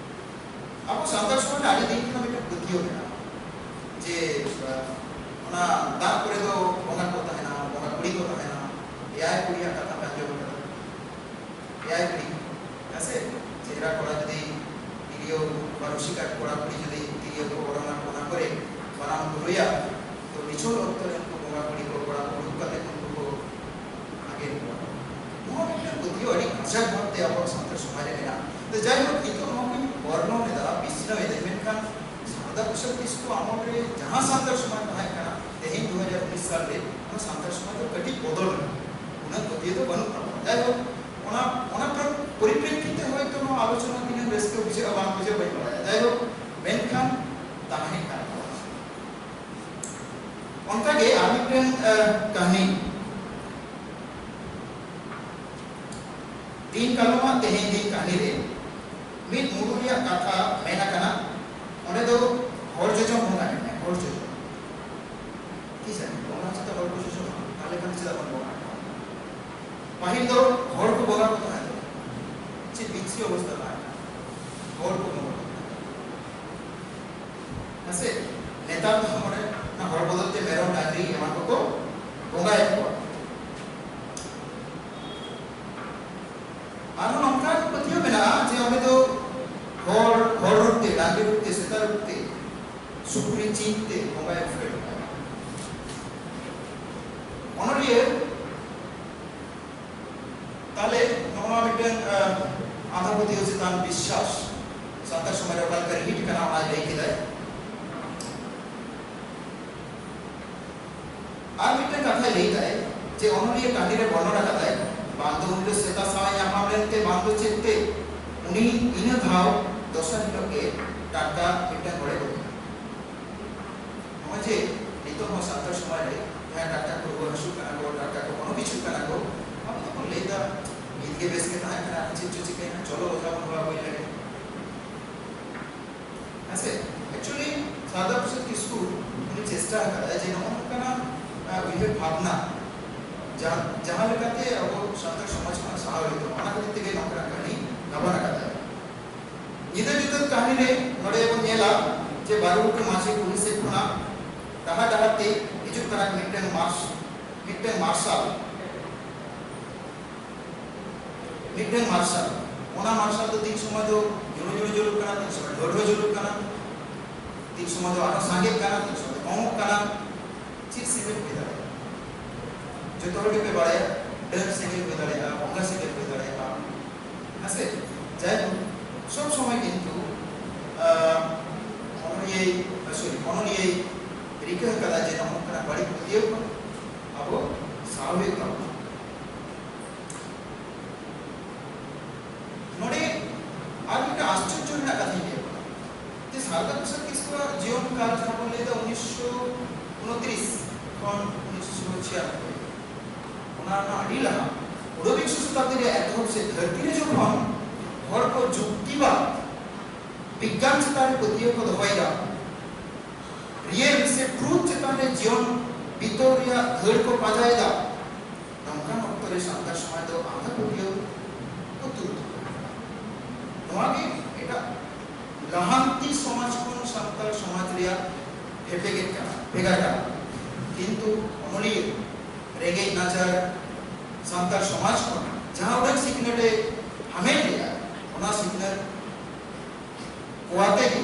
ᱟᱵᱚ ᱥᱟᱱᱛᱟᱲ ᱥᱚᱢᱟᱡᱽ ᱨᱮ ᱟᱹᱰᱤ ᱫᱤᱱ ᱠᱷᱚᱱ ᱢᱤᱫᱴᱟᱝ ᱯᱟᱹᱛᱭᱟᱹᱣ ᱢᱮᱱᱟᱜᱼᱟ ᱡᱮ, ᱚᱱᱟ ᱫᱟᱜ ᱠᱚᱨᱮ ᱫᱚ ᱵᱚᱸᱜᱟ ᱠᱚ ᱛᱟᱦᱮᱱᱟ, ᱵᱚᱸᱜᱟ ᱠᱩᱲᱤ ᱠᱚ ᱛᱟᱦᱮᱱᱟ᱾ ᱮᱭᱟᱭ ᱠᱩᱲᱤᱭᱟᱜ ᱠᱟᱛᱷᱟ ᱯᱮ ᱟᱸᱡᱚᱢ ᱠᱟᱫᱟ? ᱮᱭᱟᱭ ᱠᱩᱲᱤ, ᱦᱮᱸ ᱥᱮ? ᱪᱮᱦᱨᱟ ᱠᱚᱲᱟ ᱡᱩᱫᱤ ᱛᱤᱨᱭᱳ, ᱵᱟ ᱨᱩᱥᱤᱠᱟ ᱠᱚᱲᱟ ᱠᱩᱲᱤ ᱡᱩᱫᱤ ᱛᱤᱨᱭᱳ ᱠᱚ ᱚᱨᱚᱝᱟ, ᱚᱱᱟ ᱠᱚᱨᱮ ᱵᱟᱱᱟᱢ ᱠᱚ ᱨᱩᱭᱟ, ᱛᱚ ᱱᱤᱪᱷᱚᱞ ᱚᱠᱛᱚ ᱨᱮ ᱩᱱᱠᱩ ᱵᱚᱸᱜᱟ ᱠᱩᱲᱤ ᱠᱚ ᱠᱚᱲᱟ ᱠᱚ ᱩᱰᱩᱠ ᱠᱟᱛᱮ ᱩᱱᱠᱩ ᱠᱚ ᱟᱸᱜᱮᱱ ᱠᱚᱣᱟ᱾ ᱱᱚᱣᱟ ᱢᱤᱫᱴᱟᱝ ᱯᱟᱹᱛᱭᱟᱹᱣ ᱟᱹᱰᱤ ᱠᱟᱡᱟᱠ ᱵᱷᱟᱵᱛᱮ ᱟᱵᱚᱣᱟᱜ ᱥᱟᱱᱛᱟᱲ ᱥᱚᱢᱟᱡᱽ ᱨᱮ ᱢᱮᱱᱟᱜᱼᱟ᱾ ᱛᱚ ᱡᱟᱭᱦᱳᱠ, ᱱᱤᱛᱚᱜ ᱱᱚᱣᱟ ᱠᱚᱧ ᱵᱚᱨᱱᱚᱱ ᱮᱫᱟ, ᱵᱤᱪᱷᱱᱟᱹᱣ ᱮᱫᱟᱹᱧ, ᱢᱮᱱᱠᱷᱟᱱ ᱥᱟᱨᱚᱫᱟ ᱯᱨᱚᱥᱟᱫᱽ ᱠᱤᱥᱠᱩ ᱟᱢᱚᱞ ᱨᱮ ᱡᱟᱦᱟᱸ ᱥᱟᱱᱛᱟᱲ ᱥᱚᱢᱟᱡᱽ ᱛᱟᱦᱮᱸ ᱠᱟᱱᱟ, ᱛᱮᱦᱮᱧ ᱫᱩ ᱦᱟᱡᱟᱨ ᱩᱱᱤᱥ ᱥᱟᱞ ᱨᱮ ᱚᱱᱟ ᱥᱟᱱᱛᱟᱲ ᱥᱚᱢᱟᱡᱽ ᱫᱚ ᱠᱟᱹᱴᱤᱡ ᱵᱚᱫᱚᱞ ᱮᱱᱟ, ᱩᱱᱟᱹᱜ ᱯᱟᱹᱛᱭᱟᱹᱣ ᱫᱚ ᱵᱟᱹᱱᱩᱜ ᱛᱟᱵᱚᱱᱟ᱾ ᱡᱟᱭᱦᱳᱠ, ᱚᱱᱟ, ᱚᱱᱟ ᱯᱚᱨᱤᱯᱨᱮᱠᱠᱷᱤᱛ ᱛᱮ ᱦᱚᱭᱛᱳ ᱱᱚᱣᱟ ᱟᱞᱳᱪᱚᱱᱟ ᱛᱤᱱᱟᱹᱜ ᱨᱟᱹᱥᱠᱟᱹ ᱵᱩᱡᱷᱟᱹᱜᱼᱟ ᱵᱟᱝ ᱵᱩᱡᱷᱟᱹᱜᱼᱟ ᱵᱟᱹᱧ ᱵᱟᱲᱟᱭᱟ, ᱡᱟᱭᱦᱳᱠ, ᱢᱮᱱᱠᱷᱟᱱ ᱛᱟᱦᱮᱸ ᱠᱟᱱ ᱛᱟᱵᱚᱱᱟ᱾ ᱚᱱᱠᱟᱜᱮ ᱟᱨ ᱢᱤᱫᱴᱮᱱ, ᱟᱦ, ᱠᱟᱹᱦᱱᱤ, ᱫᱤᱱ ᱠᱟᱞᱚᱢᱟᱜ ᱛᱮᱦᱮᱧ ᱫᱤᱱ ᱠᱟᱹᱦᱱᱤ ᱨᱮ ᱢᱤᱫ ᱢᱩᱞᱩᱠ ᱨᱮᱭᱟᱜ ᱠᱟᱛᱷᱟ ᱢᱮᱱ ᱟᱠᱟᱱᱟ᱾ ᱚᱸᱰᱮ ᱫᱚ ᱦᱚᱲ ᱡᱚᱡᱚᱢ ᱵᱚᱸᱜᱟ ᱢᱮᱱᱟᱭᱟ, ᱦᱚᱲ ᱡᱚᱡᱚᱢ᱾ ᱛᱤᱥ ᱟᱹᱱᱤᱡ ᱵᱚᱸᱜᱟ ᱪᱮᱛᱟᱱ ᱦᱚᱲ ᱠᱚ ᱡᱚᱡᱚᱢᱟ? ᱛᱟᱦᱞᱮ ᱠᱷᱟᱱ ᱪᱮᱫᱟᱜ ᱵᱚᱱ ᱵᱚᱸᱜᱟ ᱟᱠᱚᱣᱟ? ᱯᱟᱹᱦᱤᱞ ᱫᱚ ᱦᱚᱲ ᱠᱚ ᱵᱚᱸᱜᱟ ᱠᱚ ᱛᱟᱦᱮᱸ ᱠᱟᱱᱟ᱾ ᱪᱮᱫ ᱵᱤᱪᱷᱤ ᱚᱵᱚᱥᱛᱟ ᱛᱟᱦᱮᱸ ᱠᱟᱱᱟ? ᱦᱚᱲ ᱠᱚ ᱵᱚᱸᱜᱟ ᱠᱚ ᱛᱟᱦᱮᱸ ᱠᱟᱱᱟ᱾ ᱦᱮᱸᱥᱮ? ᱱᱮᱛᱟᱨ ᱫᱚ ᱢᱟᱱᱮ ᱚᱱᱟ ᱦᱚᱲ ᱵᱚᱫᱚᱞ ᱛᱮ ᱢᱮᱨᱚᱢ, ᱰᱟᱝᱨᱤ ᱮᱢᱟᱱ ᱠᱚᱠᱚ ᱵᱚᱸᱜᱟᱭᱮᱫ ᱠᱚᱣᱟ᱾ ᱟᱨᱦᱚᱸ ᱱᱚᱝᱠᱟᱱ ᱯᱟᱹᱛᱭᱟᱹᱣ ᱢᱮᱱᱟᱜᱼᱟ ᱡᱮ ᱚᱸᱰᱮ ᱫᱚ ᱦᱚᱲ, ᱦᱚᱲ ᱨᱩᱯ ᱛᱮ, ᱰᱟᱝᱨᱤ ᱨᱩᱯ ᱛᱮ, ᱥᱮᱛᱟ ᱨᱩᱯ ᱛᱮ ᱥᱩᱠᱨᱤ ᱪᱤᱱ ᱛᱮ ᱵᱚᱸᱜᱟᱭ ᱩᱯᱮᱞ ᱠᱟᱱᱟ᱾ ᱚᱱᱚᱞᱤᱭᱟᱹ ᱛᱟᱦᱞᱮ ᱱᱚᱜᱼᱚ ᱱᱚᱣᱟ ᱢᱤᱫᱴᱟᱝ, ᱟᱸ, ᱟᱸᱫᱷᱟ ᱯᱟᱹᱛᱭᱟᱹᱣ ᱪᱮᱛᱟᱱ ᱵᱤᱥᱥᱟᱥ ᱥᱟᱱᱛᱟᱲ ᱥᱚᱢᱟᱡᱽ ᱨᱮ ᱚᱠᱟ ᱞᱮᱠᱟ ᱨᱤᱦᱤᱴ ᱠᱟᱱᱟ, ᱚᱱᱟᱭ ᱞᱟᱹᱭ ᱠᱮᱫᱟᱭ᱾ ᱟᱨ ᱢᱤᱫᱴᱟᱝ ᱠᱟᱛᱷᱟᱭ ᱞᱟᱹᱭ ᱫᱟᱭ ᱡᱮ ᱚᱱᱚᱞᱤᱭᱟᱹ ᱠᱟᱹᱦᱱᱤ ᱨᱮ ᱵᱚᱨᱱᱚᱱ ᱟᱠᱟᱫᱟᱭ, ᱵᱟᱝ ᱫᱚ ᱩᱱᱤ ᱫᱚ ᱥᱮᱛᱟ ᱥᱟᱶ ᱮ ᱧᱟᱯᱟᱢ ᱞᱮᱱᱛᱮ, ᱵᱟᱝ ᱫᱚ ᱪᱮᱫ ᱛᱮ, ᱩᱱᱤ ᱤᱱᱟᱹ ᱫᱷᱟᱣ ᱫᱚᱥᱟᱨ ᱦᱤᱞᱳᱜ ᱜᱮ ᱴᱟᱴᱠᱟ ᱢᱤᱫᱴᱟᱝ ᱦᱚᱲᱮ ᱜᱚᱡ ᱮᱱᱟ᱾ ᱱᱚᱜᱼᱚᱭ ᱡᱮ ᱱᱤᱛᱚᱜ ᱦᱚᱸ ᱥᱟᱱᱛᱟᱲ ᱥᱚᱢᱟᱡᱽ ᱨᱮ ᱡᱟᱦᱟᱸᱭ ᱴᱟᱴᱠᱟ ᱠᱚ ᱨᱩᱣᱟᱹ ᱦᱟᱹᱥᱩᱜ ᱠᱟᱱᱟ ᱠᱚ, ᱴᱟᱴᱠᱟ ᱠᱚ ᱦᱚᱲᱢᱚ ᱯᱤᱪᱷᱩᱜ ᱠᱟᱱᱟ ᱠᱚ, ᱟᱵᱚ ᱫᱚᱵᱚᱱ ᱞᱟᱹᱭ ᱮᱫᱟ, "ᱱᱤᱛ ᱜᱮ ᱵᱮᱥ ᱜᱮ ᱛᱟᱦᱮᱸ ᱠᱟᱱᱟ, ᱪᱮᱫ ᱪᱚ ᱪᱤᱠᱟᱹᱭᱮᱱᱟ, ᱪᱚᱞᱚ ᱚᱡᱷᱟ ᱵᱚᱱ ᱦᱚᱦᱚ ᱟᱹᱜᱩᱭ ᱞᱮᱜᱮ᱾" ᱦᱮᱸ ᱥᱮ? Actually, ᱥᱟᱨᱚᱫᱟ ᱯᱨᱚᱥᱟᱫᱽ ᱠᱤᱥᱠᱩ ᱩᱱᱤ ᱪᱮᱥᱴᱟ ᱟᱠᱟᱫᱟᱭ ᱡᱮ ᱱᱚᱜᱼᱚ ᱱᱚᱝᱠᱟᱱᱟᱜ, ᱟᱸ, ᱩᱭᱦᱟᱹᱨ ᱵᱷᱟᱵᱽᱱᱟ ᱡᱟᱦᱟᱸ ᱡᱟᱦᱟᱸ ᱞᱮᱠᱟᱛᱮ ᱟᱵᱚ ᱥᱟᱱᱛᱟᱲ ᱥᱚᱢᱟᱡᱽ ᱠᱷᱚᱱ ᱥᱟᱦᱟ ᱦᱩᱭᱩᱜ ᱛᱟᱵᱚᱱᱟ, ᱚᱱᱟ ᱠᱷᱟᱹᱛᱤᱨ ᱛᱮᱜᱮ ᱱᱚᱝᱠᱟᱱᱟᱜ ᱠᱟᱹᱦᱱᱤ ᱜᱟᱵᱟᱱ ᱟᱠᱟᱫᱟᱭ᱾ ᱧᱤᱫᱟᱹ ᱧᱩᱛᱟᱹᱛ ᱠᱟᱹᱦᱱᱤ ᱨᱮ ᱱᱚᱰᱮ ᱵᱚᱱ ᱧᱮᱞᱟ ᱡᱮ ᱵᱟᱨᱩ ᱜᱷᱩᱴᱩ ᱢᱟᱹᱡᱷᱤ ᱠᱩᱞᱦᱤ ᱥᱮᱫ ᱠᱷᱚᱱᱟᱜ ᱰᱟᱦᱟᱨ ᱰᱟᱦᱟᱨ ᱛᱮ ᱦᱤᱡᱩᱜ ᱠᱟᱱᱟ ᱢᱤᱫᱴᱟᱝ ᱢᱟᱨᱥ ᱢᱤᱫᱴᱟᱝ ᱢᱟᱨᱥᱟᱞ ᱢᱤᱫᱴᱟᱝ ᱢᱟᱨᱥᱟᱞ᱾ ᱚᱱᱟ ᱢᱟᱨᱥᱟᱞ ᱫᱚ ᱛᱤᱱ ᱥᱚᱢᱚᱭ ᱫᱚ ᱧᱩᱲᱩ ᱧᱩᱲᱩ ᱡᱩᱞᱩᱜ ᱠᱟᱱᱟ, ᱛᱤᱱ ᱥᱚᱢᱚᱭ ᱰᱷᱟᱹᱲ ᱰᱷᱟᱹᱲ ᱡᱩᱞᱩᱜ ᱠᱟᱱᱟ, ᱛᱤᱱ ᱥᱚᱢᱚᱭ ᱫᱚ ᱟᱨᱦᱚᱸ ᱥᱟᱸᱜᱮᱜ ᱠᱟᱱᱟ, ᱛᱤᱱ ᱥᱚᱢᱚᱭ ᱫᱚ ᱠᱚᱢᱚᱜ ᱠᱟᱱᱟ᱾ ᱪᱮᱫ ᱥᱮᱸᱜᱮᱞ ᱦᱩᱭ ᱫᱟᱲᱮᱭᱟᱜᱼᱟ? ᱡᱚᱛᱚ ᱦᱚᱲ ᱜᱮᱯᱮ ᱵᱟᱲᱟᱭᱟ, ᱰᱟᱹᱱ ᱥᱮᱸᱜᱮᱞ ᱦᱩᱭ ᱫᱟᱲᱮᱭᱟᱜᱼᱟ, ᱵᱚᱸᱜᱟ ᱥᱮᱸᱜᱮᱞ ᱦᱩᱭ ᱫᱟᱲᱮᱭᱟᱜᱼᱟ, ᱦᱮᱸ ᱥᱮ? ᱡᱟᱭᱦᱳᱠ, ᱥᱚᱵ ᱥᱚᱢᱚᱭ ᱠᱤᱱᱛᱩ ᱟᱸ, ᱚᱱᱚᱞᱤᱭᱟᱹ, ᱥᱚᱨᱤ, ᱚᱱᱚᱞᱤᱭᱟᱹᱭ ᱨᱤᱠᱟᱹ ᱟᱠᱟᱫᱟ ᱡᱮ ᱱᱚᱜᱼᱚ ᱱᱚᱝᱠᱟᱱᱟᱜ ᱵᱟᱹᱲᱤᱡ ᱯᱟᱹᱛᱭᱟᱹᱣ ᱠᱷᱚᱱ ᱟᱵᱚ ᱥᱟᱦᱟ ᱦᱩᱭᱩᱜ ᱛᱟᱵᱚᱱᱟ᱾ ᱱᱚᱰᱮ ᱟᱨ ᱢᱤᱫᱴᱟᱝ ᱟᱥᱪᱚᱨᱡᱚ ᱨᱮᱱᱟᱜ ᱠᱟᱛᱷᱟᱧ ᱞᱟᱹᱭ ᱟᱵᱚᱱᱟ ᱡᱮ ᱥᱟᱨᱚᱫᱟ ᱯᱨᱚᱥᱟᱫᱽ ᱠᱤᱥᱠᱩᱣᱟᱜ ᱡᱤᱭᱚᱱ ᱠᱟᱞ ᱡᱟᱦᱟᱸ ᱵᱚᱱ ᱞᱟᱹᱭ ᱮᱫᱟ ᱩᱱᱤᱥᱥᱚ ᱩᱱᱛᱨᱤᱥ ᱠᱷᱚᱱ ᱩᱱᱤᱥᱥᱚ ᱪᱷᱤᱭᱟᱱᱚᱵᱵᱳᱭ, ᱚᱱᱟ ᱨᱮᱱᱟᱜ ᱟᱹᱰᱤ ᱞᱟᱦᱟ ᱩᱱᱚᱵᱤᱝᱥᱚ ᱥᱚᱛᱟᱵᱫᱤ ᱨᱮᱭᱟᱜ ᱮᱛᱚᱦᱚᱵ ᱥᱮᱫ ᱫᱷᱟᱹᱨᱛᱤ ᱨᱮ ᱡᱚᱠᱷᱚᱱ ᱦᱚᱲ ᱠᱚ ᱡᱩᱠᱛᱤᱵᱟᱫ ᱵᱤᱜᱽᱜᱟᱱ ᱪᱮᱛᱟᱱ ᱨᱮ ᱯᱟᱹᱛᱭᱟᱹᱣ ᱠᱚ ᱫᱚᱦᱚᱭᱮᱫᱟ, ᱨᱤᱭᱮᱞ ᱥᱮ ᱴᱨᱩᱛᱷ ᱪᱮᱛᱟᱱ ᱨᱮ ᱡᱤᱭᱚᱱ ᱵᱤᱛᱟᱹᱣ ᱨᱮᱭᱟᱜ ᱫᱟᱹᱲ ᱠᱚ ᱯᱟᱸᱡᱟᱭᱮᱫᱟ, ᱱᱚᱝᱠᱟᱱ ᱚᱠᱛᱚ ᱨᱮ ᱥᱟᱱᱛᱟᱲ ᱥᱚᱢᱟᱡᱽ ᱫᱚ ᱟᱸᱫᱷᱟ ᱯᱟᱹᱛᱭᱟᱹᱣ ᱠᱚ ᱛᱩᱫ ᱫᱚᱦᱚ ᱠᱟᱫᱟ᱾ ᱱᱚᱣᱟ ᱜᱮ ᱮᱴᱟᱜ ᱞᱟᱦᱟᱱᱛᱤ ᱥᱚᱢᱟᱡᱽ ᱠᱷᱚᱱ ᱥᱟᱱᱛᱟᱲ ᱥᱚᱢᱟᱡᱽ ᱨᱮᱭᱟᱜ ᱵᱷᱮᱯᱮᱜᱮᱫ ᱠᱟᱱᱟ, ᱵᱷᱮᱜᱟᱨ ᱠᱟᱱᱟ᱾ ᱠᱤᱱᱛᱩ ᱚᱱᱚᱞᱤᱭᱟᱹ ᱨᱮᱸᱜᱮᱡ ᱱᱟᱪᱟᱨ ᱥᱟᱱᱛᱟᱲ ᱥᱚᱢᱟᱡᱽ ᱠᱷᱚᱱ ᱡᱟᱦᱟᱸ ᱩᱰᱟᱹᱝ ᱥᱤᱠᱷᱱᱟᱹᱛ ᱮ ᱦᱟᱢᱮᱴ ᱞᱮᱫᱟ, ᱚᱱᱟ ᱥᱤᱠᱷᱱᱟᱹᱛ ᱠᱚᱣᱟᱛᱮ ᱜᱮ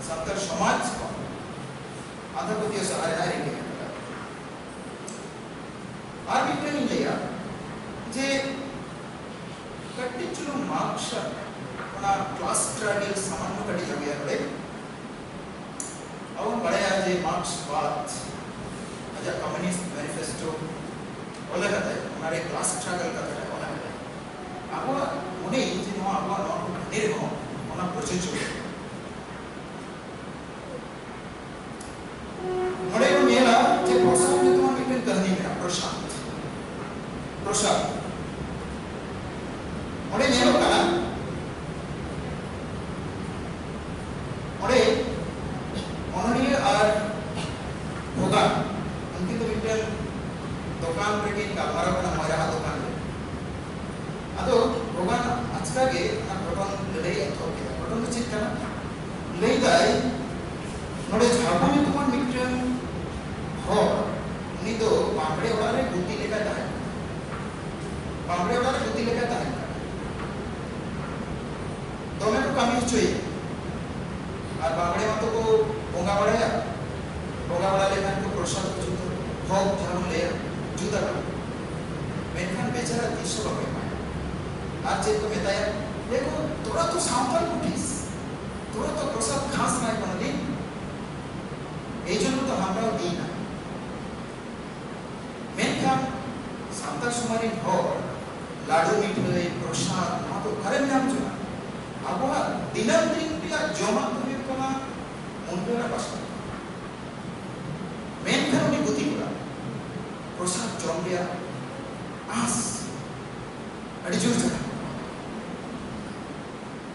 ᱥᱟᱱᱛᱟᱲ ᱥᱚᱢᱟᱡᱽ ᱠᱷᱚᱱ ᱟᱸᱫᱷᱟ ᱯᱟᱹᱛᱭᱟᱹᱣ ᱥᱟᱦᱟ ᱨᱮᱱᱟᱜ ᱨᱤᱠᱟᱹ ᱢᱮᱱᱟᱜ ᱟᱠᱟᱫᱟ᱾ ᱟᱨ ᱢᱤᱫᱴᱟᱝ ᱤᱧ ᱞᱟᱹᱭᱟ ᱡᱮ ᱠᱟᱹᱴᱤᱡ ᱪᱩᱞᱩᱝ ᱢᱟᱨᱠᱥ ᱚᱱᱟ ᱠᱞᱟᱥ ᱥᱴᱨᱟᱜᱮᱞ ᱥᱟᱢᱟᱱᱱᱚ ᱠᱟᱹᱴᱤᱡ ᱟᱹᱜᱩᱭᱟ ᱱᱚᱰᱮ᱾ ᱟᱵᱚ ᱵᱚᱱ ᱵᱟᱲᱟᱭᱟ ᱡᱮ ᱢᱟᱨᱠᱥ ᱵᱟᱫ ᱟᱡᱟᱜ ᱠᱚᱢᱭᱩᱱᱤᱥᱴ ᱢᱮᱱᱤᱯᱷᱮᱥᱴᱳ ᱚᱞ ᱟᱠᱟᱫᱟᱭ, ᱚᱱᱟᱨᱮ ᱠᱞᱟᱥ ᱥᱴᱨᱟᱜᱮᱞ ᱠᱟᱛᱷᱟ ᱚᱞ ᱟᱠᱟᱫᱟᱭ᱾ ᱟᱵᱚᱣᱟᱜ ᱢᱚᱱᱮ ᱡᱮ ᱱᱚᱣᱟ ᱟᱵᱚᱣᱟᱜ ᱱᱚᱣᱟ ᱠᱚ ᱵᱷᱟᱹᱜᱤ ᱨᱮᱦᱚᱸ ᱚᱱᱟ ᱯᱨᱚᱡᱳᱡᱚ᱾ ᱱᱚᱰᱮ ᱵᱚᱱ ᱧᱮᱞᱟ ᱡᱮ ᱯᱨᱚᱥᱟᱱᱛ ᱧᱩᱛᱩᱢᱟᱱ ᱢᱤᱫᱴᱮᱱ ᱠᱟᱹᱦᱱᱤ ᱢᱮᱱᱟᱜᱼᱟ, ᱯᱨᱚᱥᱟᱱᱛ᱾ ᱯᱨᱚᱥᱟᱱᱛ᱾ ᱚᱸᱰᱮ ᱧᱮᱞᱚᱜ ᱠᱟᱱᱟ, ᱚᱸᱰᱮ ᱚᱱᱚᱞᱤᱭᱟᱹ ᱟᱨ ᱵᱷᱚᱜᱟᱱ ᱩᱱᱠᱤᱱ ᱫᱚ ᱢᱤᱫᱴᱮᱱ ᱫᱚᱠᱟᱱ ᱨᱮᱠᱤᱱ ᱜᱟᱞᱢᱟᱨᱟᱣ ᱠᱟᱹᱢᱤ ᱦᱚᱪᱚᱭᱟ᱾ ᱟᱨ ᱵᱟᱢᱲᱮ ᱢᱟᱛᱚ ᱠᱚ ᱵᱚᱸᱜᱟ ᱵᱟᱲᱟᱭᱟ, ᱵᱚᱸᱜᱟ ᱵᱟᱲᱟ ᱞᱮᱠᱷᱟᱱ ᱠᱚ ᱯᱨᱚᱥᱟᱫ ᱠᱚ ᱡᱩᱛᱟ, ᱵᱷᱳᱜᱽ ᱡᱟᱦᱟᱸ ᱵᱚᱱ ᱞᱟᱹᱭᱟ, ᱡᱩᱛᱟ ᱠᱚ᱾ ᱢᱮᱱᱠᱷᱟᱱ ᱵᱮᱪᱟᱨᱟ ᱛᱤᱥ ᱦᱚᱸ ᱵᱟᱠᱚ ᱮᱢᱟᱭᱟ᱾ ᱟᱨ ᱪᱮᱫ ᱠᱚ ᱢᱮᱛᱟᱭᱟ? ᱞᱟᱹᱭᱟ ᱠᱚ, "ᱛᱚᱨᱟ ᱛᱚ ᱥᱟᱶᱛᱟᱞ ᱠᱩᱴᱷᱤᱥ, ᱛᱚᱨᱟ ᱛᱚ ᱯᱨᱚᱥᱟᱫ ᱠᱷᱟᱥ ᱱᱟᱭ ᱠᱳᱱᱳ ᱫᱤᱱ, ᱮᱭ ᱡᱚᱱᱱᱚ ᱛᱚ ᱦᱟᱢᱨᱟᱣ ᱫᱤᱱᱟ᱾" ᱢᱮᱱᱠᱷᱟᱱ ᱥᱟᱱᱛᱟᱲ ᱥᱚᱢᱟᱡᱽ ᱨᱮᱱ ᱦᱚᱲ ᱞᱟᱹᱰᱩ, ᱢᱤᱴᱷᱟᱹᱭ, ᱯᱨᱚᱥᱟᱫ, ᱱᱚᱣᱟ ᱫᱚ ᱚᱠᱟᱨᱮᱢ ᱧᱟᱢ ᱦᱚᱪᱚᱜᱼᱟ? ᱟᱵᱚᱣᱟᱜ ᱫᱤᱱᱟᱹᱢ ᱫᱤᱱ ᱨᱮᱭᱟᱜ ᱡᱚᱢᱟᱜ ᱫᱚ ᱦᱩᱭᱩᱜ ᱠᱟᱱᱟ ᱢᱩᱱᱜᱟᱹ ᱟᱲᱟᱜ ᱵᱟᱥᱠᱮ᱾ ᱢᱮᱱᱠᱷᱟᱱ ᱩᱱᱤ ᱜᱩᱛᱤ ᱠᱚᱲᱟ ᱯᱨᱚᱥᱟᱫ ᱡᱚᱢ ᱨᱮᱭᱟᱜ ᱟᱸᱥ ᱟᱹᱰᱤ ᱡᱳᱨ ᱪᱟᱞᱟᱜ ᱠᱟᱱᱟ᱾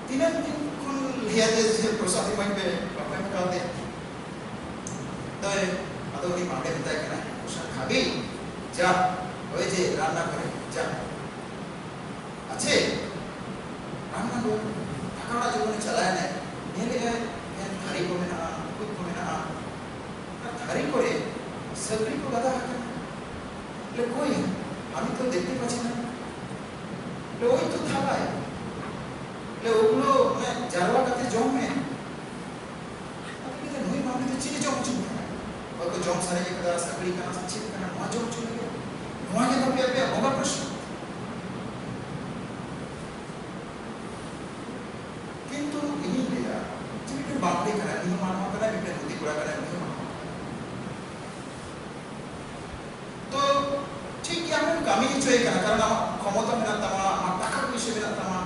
ᱛᱤᱱᱟᱹᱜ ᱫᱤᱱ ᱠᱷᱚᱱ ᱞᱟᱹᱭᱟ ᱡᱮ, ᱡᱮ ᱯᱨᱚᱥᱟᱫ ᱤᱢᱟᱹᱧ ᱯᱮ, ᱵᱟᱠᱚ ᱮᱢ ᱠᱟᱣᱫᱮᱭᱟ᱾ ᱫᱚᱭ, ᱟᱫᱚ ᱩᱱᱤ ᱵᱟᱢᱲᱮ ᱢᱮᱛᱟᱭ ᱠᱟᱱᱟ, "ᱯᱨᱚᱥᱟᱫ ᱠᱷᱟᱵᱤ? ᱡᱟ, ᱳᱭ ᱡᱮ ᱨᱟᱱᱱᱟ ᱜᱷᱚᱨᱮ, ᱡᱟ᱾ ᱟᱪᱪᱷᱮ, ᱨᱟᱱᱱᱟ ᱜᱷᱚᱨ, ᱫᱟᱠᱟ ᱚᱲᱟᱜ ᱡᱚᱠᱷᱚᱱᱮ ᱪᱟᱞᱟᱣᱮᱱᱟᱭ, ᱧᱮᱞᱮᱜᱼᱟᱭ, ᱧᱮᱞ ᱛᱷᱟᱹᱨᱤ ᱠᱚ ᱢᱮᱱᱟᱜᱼᱟ, ᱴᱩᱠᱩᱡ ᱠᱚ ᱢᱮᱱᱟᱜᱼᱟ, ᱟᱨ ᱛᱷᱟᱹᱨᱤ ᱠᱚᱨᱮ ᱥᱟᱹᱠᱲᱤ ᱠᱚ ᱜᱟᱫᱟ ᱟᱠᱟᱱᱟ᱾ ᱞᱮ ᱠᱚᱭ, ᱟᱢᱤ ᱛᱚ ᱫᱮᱠᱷᱛᱮ ᱯᱟᱪᱷᱤ ᱱᱟ᱾ ᱞᱮ ᱳᱭ ᱛᱚ ᱛᱷᱟᱞᱟᱭ᱾ ᱞᱮ ᱳᱜᱩᱞᱳ ᱢᱟᱱᱮ ᱡᱟᱨᱣᱟ ᱠᱟᱛᱮ ᱡᱚᱢ ᱢᱮ᱾" ᱟᱫᱚ ᱞᱟᱹᱭᱫᱟ, "ᱱᱩᱭ ᱢᱟ ᱱᱩᱭ ᱫᱚ ᱪᱮᱫ ᱮ ᱡᱚᱢ ᱦᱚᱪᱚᱧ ᱠᱟᱱᱟ? ᱚᱠᱚᱭ ᱠᱚ ᱡᱚᱢ ᱥᱟᱨᱮᱡ ᱟᱠᱟᱫᱟ, ᱥᱟᱹᱠᱲᱤ ᱠᱟᱱᱟ ᱥᱮ ᱪᱮᱫ ᱠᱟᱱᱟ, ᱱᱚᱣᱟ ᱡᱚᱢ ᱦᱚᱪᱚ ᱞᱟᱹᱜᱤᱫ? ᱱᱚᱣᱟ ᱜᱮ ᱛᱟᱯᱮ ᱟᱯᱮᱭᱟᱜ ᱵᱚᱸᱜᱟ ᱯᱨᱚᱥᱟᱫ?" ᱠᱤᱱᱛᱩ ᱤᱧᱤᱧ ᱞᱟᱹᱭᱟ ᱡᱮ ᱢᱤᱫᱴᱮᱱ ᱵᱟᱢᱲᱮ ᱠᱟᱱᱟᱭ, ᱩᱱᱤ ᱦᱚᱸ ᱢᱟᱱᱣᱟ ᱠᱟᱱᱟᱭ, ᱢᱤᱫᱴᱮᱱ ᱜᱩᱛᱤ ᱠᱚᱲᱟ ᱠᱟᱱᱟᱭ, ᱩᱱᱤ ᱦᱚᱸ ᱢᱟᱱᱣᱟ ᱠᱟᱱᱟᱭ᱾ ᱛᱚ ᱴᱷᱤᱠ ᱜᱮᱭᱟ, ᱟᱢᱮᱢ ᱠᱟᱹᱢᱤ ᱦᱚᱪᱚᱭᱮ ᱠᱟᱱᱟ, ᱠᱟᱨᱚᱱ ᱟᱢᱟᱜ ᱠᱷᱚᱢᱚᱛᱟ ᱢᱮᱱᱟᱜ ᱛᱟᱢᱟ, ᱟᱢᱟᱜ ᱴᱟᱠᱟ ᱯᱩᱭᱥᱟᱹ ᱢᱮᱱᱟᱜ ᱛᱟᱢᱟ,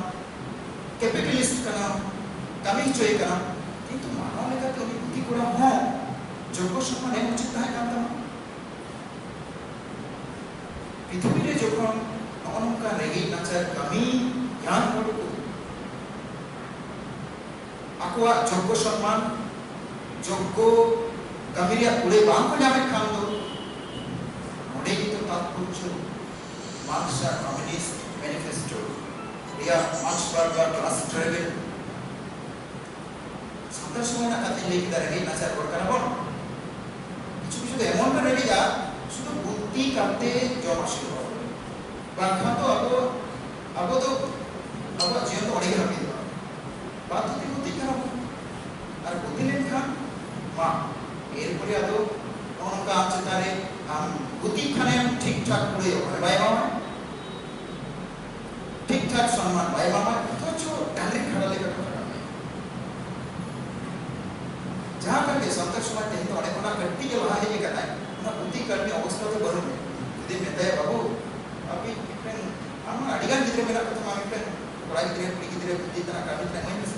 ᱠᱮᱯᱤᱴᱟᱞᱤᱥᱴ ᱠᱟᱱᱟᱢ, ᱠᱟᱹᱢᱤ ᱦᱚᱪᱚᱭᱮ ᱠᱟᱱᱟᱢ, ᱠᱤᱱᱛᱩ ᱢᱟᱱᱣᱟ ᱞᱮᱠᱟᱛᱮ ᱩᱱᱤ ᱜᱩᱛᱤ ᱠᱚᱲᱟ ᱦᱚᱸ ᱡᱳᱜᱽᱜᱚ ᱥᱚᱢᱢᱟᱱ ᱮᱢ ᱩᱪᱤᱛ ᱛᱟᱦᱮᱸ ᱠᱟᱱ ᱛᱟᱢᱟ᱾ ᱯᱨᱤᱛᱷᱤᱵᱤ ᱨᱮ ᱡᱚᱠᱷᱚᱱ ᱱᱚᱜᱼᱚ ᱱᱚᱝᱠᱟ ᱨᱮᱸᱜᱮᱡ ᱱᱟᱪᱟᱨ ᱠᱟᱹᱢᱤ ᱧᱟᱢ ᱦᱚᱲ ᱠᱚ ᱟᱠᱚᱣᱟᱜ ᱡᱳᱜᱽᱜᱚ ᱥᱚᱱᱢᱟᱱ, ᱡᱳᱜᱽᱜᱚ ᱠᱟᱹᱢᱤ ᱨᱮᱭᱟᱜ ᱠᱩᱲᱟᱹᱭ ᱵᱟᱝ ᱠᱚ ᱧᱟᱢᱮᱫ ᱠᱷᱟᱱ ᱫᱚ, ᱱᱚᱰᱮ ᱜᱮᱛᱚ ᱛᱟᱛᱯᱚᱨᱡᱚ ᱢᱟᱨᱠᱥ ᱟᱜ ᱠᱚᱢᱭᱩᱱᱤᱥᱴ ᱢᱮᱱᱤᱯᱷᱮᱥᱴᱳ ᱨᱮᱭᱟᱜ ᱢᱟᱨᱠᱥᱵᱟᱨᱜ ᱟᱜ ᱠᱞᱟᱥ ᱥᱴᱨᱟᱜᱚᱞ᱾ ᱥᱟᱱᱛᱟᱲ ᱥᱚᱢᱟᱡᱽ ᱨᱮᱱᱟᱜ ᱠᱟᱛᱷᱟᱧ ᱞᱟᱹᱭ ᱠᱮᱫᱟ, ᱨᱮᱸᱜᱮᱡ ᱱᱟᱪᱟᱨ ᱦᱚᱲ ᱠᱟᱱᱟ ᱵᱚᱱ᱾ ᱠᱤᱪᱷᱩ ᱠᱤᱪᱷᱩ ᱫᱚ ᱮᱢᱚᱱ ᱵᱚᱱ ᱨᱮᱸᱜᱮᱡᱼᱟ, ᱥᱩᱫᱷᱩ ᱵᱩᱫᱽᱫᱷᱤ ᱠᱟᱛᱮ ᱡᱚᱢ ᱟᱹᱥᱩᱞ ᱦᱚᱲ᱾ ᱵᱟᱝᱠᱷᱟᱱ ᱫᱚ ᱟᱵᱚ, ᱟᱵᱚ ᱫᱚ ᱟᱵᱚᱣᱟᱜ ᱡᱤᱭᱚᱱ ᱫᱚ ᱚᱸᱰᱮ ᱜᱮ ᱦᱟᱹᱯᱤᱫᱚᱜᱼᱟ᱾ ᱛᱮᱦᱮᱧ ᱫᱚ ᱚᱸᱰᱮ ᱠᱷᱚᱱᱟᱜ ᱠᱟᱹᱴᱤᱡ ᱮ ᱞᱟᱦᱟ ᱦᱮᱡ ᱟᱠᱟᱱᱟᱭ, ᱚᱱᱟ ᱯᱩᱛᱷᱤ ᱠᱟᱹᱢᱤ ᱚᱵᱚᱥᱛᱷᱟ ᱫᱚ ᱵᱟᱹᱱᱩᱜ᱾ ᱡᱩᱫᱤ ᱢᱮᱛᱟᱭᱟ, "ᱵᱟᱹᱵᱩ, ᱟᱯᱮ ᱢᱤᱫᱴᱮᱱ, ᱟᱢ ᱟᱹᱰᱤ ᱜᱟᱱ ᱜᱤᱫᱽᱨᱟᱹ ᱢᱮᱱᱟᱜ ᱠᱚ ᱛᱟᱢᱟ, ᱢᱤᱫᱴᱮᱱ ᱠᱚᱲᱟ ᱜᱤᱫᱽᱨᱟᱹ, ᱠᱩᱲᱤ ᱜᱤᱫᱽᱨᱟᱹ, ᱵᱩᱫᱽᱫᱷᱤ ᱛᱟᱱᱟᱜ ᱠᱟᱹᱢᱤ ᱛᱟᱱᱟᱜ ᱤᱢᱟᱹᱧ ᱢᱮᱥᱮ?"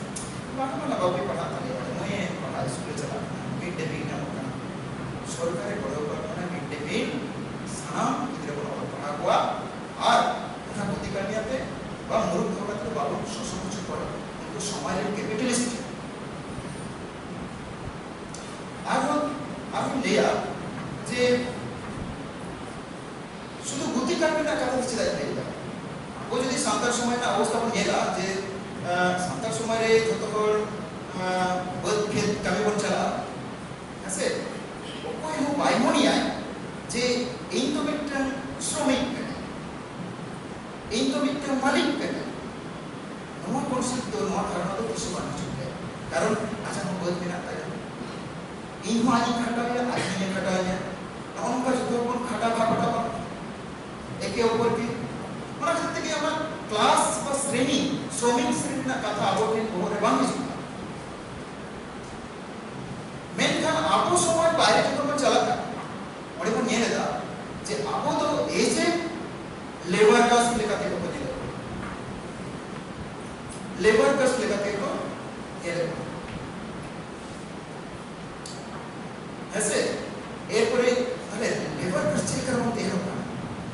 "ᱵᱟᱝ, ᱵᱟᱝ, ᱵᱟᱹᱵᱩᱭ ᱯᱟᱲᱦᱟᱜ ᱛᱟᱞᱮᱭᱟ, ᱢᱟᱹᱭ ᱯᱟᱲᱦᱟᱜ ᱥᱠᱩᱞ ᱨᱮ ᱪᱟᱞᱟᱜ ᱠᱟᱱᱟ, ᱢᱤᱰ ᱰᱮ ᱢᱤᱞ ᱧᱟᱢᱚᱜ ᱠᱟᱱᱟ, ᱥᱚᱨᱠᱟᱨᱮ ᱜᱚᱲᱚ ᱟᱠᱟᱫ ᱵᱚᱱᱟ, ᱢᱤᱰ ᱰᱮ ᱢᱤᱞ ᱥᱟᱱᱟᱢ ᱜᱤᱫᱽᱨᱟᱹ ᱵᱚᱱ ᱚᱞ ᱯᱟᱲᱦᱟᱣ ᱠᱚᱣᱟ, ᱟᱨ ᱚᱱᱟ ᱯᱩᱛᱷᱤ ᱠᱟᱹᱢᱤ ᱟᱛᱮ ᱵᱟ ᱢᱩᱨᱩᱠ ᱫᱚᱦᱚ ᱠᱟᱛᱮ ᱫᱚ ᱵᱟᱵᱚᱱ ᱥᱚᱥᱚᱝ ᱦᱚᱪᱚ ᱠᱚᱣᱟ, ᱩᱱᱠᱩ ᱥᱚᱢᱟᱡᱽ ᱨᱮᱱ ᱠᱮᱯᱤᱴᱟᱞᱤᱥᱴ᱾" ᱟᱨᱦᱚᱸ, ᱟᱨᱦᱚᱸᱧ ᱞᱟᱹᱭᱟ ᱡᱮ ᱥᱩᱫᱷᱩ ᱜᱩᱛᱤ ᱠᱟᱹᱢᱤ ᱨᱮᱱᱟᱜ ᱠᱟᱛᱷᱟ ᱫᱚ ᱪᱮᱫᱟᱜ ᱤᱧ ᱞᱟᱹᱭ ᱮᱫᱟ? ᱟᱵᱚ ᱡᱩᱫᱤ ᱥᱟᱱᱛᱟᱲ ᱥᱚᱢᱟᱡᱽ ᱨᱮᱱᱟᱜ ᱚᱵᱚᱥᱛᱟ ᱵᱚᱱ ᱧᱮᱞᱟ ᱡᱮ, ᱟᱸ, ᱥᱟᱱᱛᱟᱲ ᱥᱚᱢᱟᱡᱽ ᱨᱮ ᱡᱷᱚᱛᱚ ᱦᱚᱲ, ᱟᱸ, ᱵᱟᱹᱫᱽ ᱠᱷᱮᱛ ᱠᱟᱹᱢᱤ ᱵᱚᱱ ᱪᱟᱞᱟᱜᱼᱟ, ᱦᱮᱸ ᱥᱮ? ᱚᱠᱚᱭ ᱦᱚᱸ ᱵᱟᱭ ᱢᱚᱱᱮᱭᱟ ᱡᱮ ᱤᱧ ᱫᱚ ᱢᱤᱫᱴᱟᱝ ᱥᱨᱚᱢᱤᱠ ᱠᱟᱹᱱᱟᱹᱧ, ᱤᱧ ᱫᱚ ᱢᱤᱫᱴᱟᱝ ᱢᱟᱹᱞᱤᱠ ᱠᱟᱹᱱᱟᱹᱧ᱾ ᱱᱚᱣᱟ ᱠᱚᱱᱥᱮᱯᱴ ᱫᱚ, ᱱᱚᱣᱟ ᱫᱷᱟᱨᱚᱱᱟ ᱫᱚ ᱛᱤᱥ ᱦᱚᱸ ᱵᱟᱝ ᱦᱤᱡᱩᱜ ᱜᱮᱭᱟ᱾ ᱠᱟᱨᱚᱱ ᱟᱡᱟᱜ ᱦᱚᱸ ᱵᱟᱹᱫᱽ ᱢᱮᱱᱟᱜ ᱛᱟᱭᱟ, ᱤᱧ ᱦᱚᱸ ᱟᱡᱤᱧ ᱠᱷᱟᱴᱟᱣᱮᱭᱟ, ᱟᱡ ᱤᱧᱮ ᱠᱷᱟᱴᱟᱣᱮᱭᱟ᱾ ᱱᱚᱜᱼᱚ ᱱᱚᱝᱠᱟ ᱡᱚᱛᱚ ᱦᱚᱲ ᱵᱚᱱ ᱠᱷᱟᱴᱟᱣ ᱠᱷᱟᱴᱟᱣ ᱮᱠᱮ ᱚᱯᱚᱨ ᱠᱮ᱾ ᱚᱱᱟ ᱠᱷᱟᱹᱛᱤᱨ ᱛᱮᱜᱮ ᱚᱱᱟ ᱠᱞᱟᱥ ᱵᱟ ᱥᱨᱮᱱᱤ, ᱥᱨᱚᱢᱤᱠ ᱥᱨᱮᱱᱤ ᱨᱮᱱᱟᱜ ᱠᱟᱛᱷᱟ ᱟᱵᱚ ᱴᱷᱮᱱ ᱵᱚᱦᱚᱜ ᱨᱮ ᱵᱟᱝ ᱦᱤᱡᱩᱜᱼᱟ᱾ ᱢᱮᱱᱠᱷᱟᱱ ᱟᱵᱚ ᱥᱚᱢᱟᱡᱽ ᱵᱟᱭᱨᱮ ᱡᱚᱠᱷᱚᱱ ᱵᱚᱱ ᱪᱟᱞᱟᱜ ᱠᱟᱱᱟ, ᱚᱸᱰᱮ ᱵᱚᱱ ᱧᱮᱞ ᱮᱫᱟ ᱡᱮ ᱟᱵᱚ ᱫᱚ ᱮᱡᱮ ᱞᱮᱵᱟᱨ ᱠᱟᱥᱴ ᱞᱮᱠᱟ ᱛᱮᱜᱮ ᱠᱚ ᱧᱮᱞᱮᱫ ᱵᱚᱱᱟ, ᱞᱮᱵᱟᱨ ᱠᱟᱥᱴ ᱞᱮᱠᱟ ᱛᱮᱜᱮ ᱠᱚ ᱧᱮᱞᱮᱫ ᱵᱚᱱᱟ᱾ ᱦᱮᱸᱥᱮ? ᱮᱨᱯᱚᱨᱮ ᱛᱟᱦᱞᱮ ᱞᱮᱵᱟᱨ ᱠᱟᱥᱴ ᱪᱮᱫ ᱞᱮᱠᱟ ᱵᱚᱱ ᱛᱮᱭᱟᱨᱚᱜ ᱠᱟᱱᱟ?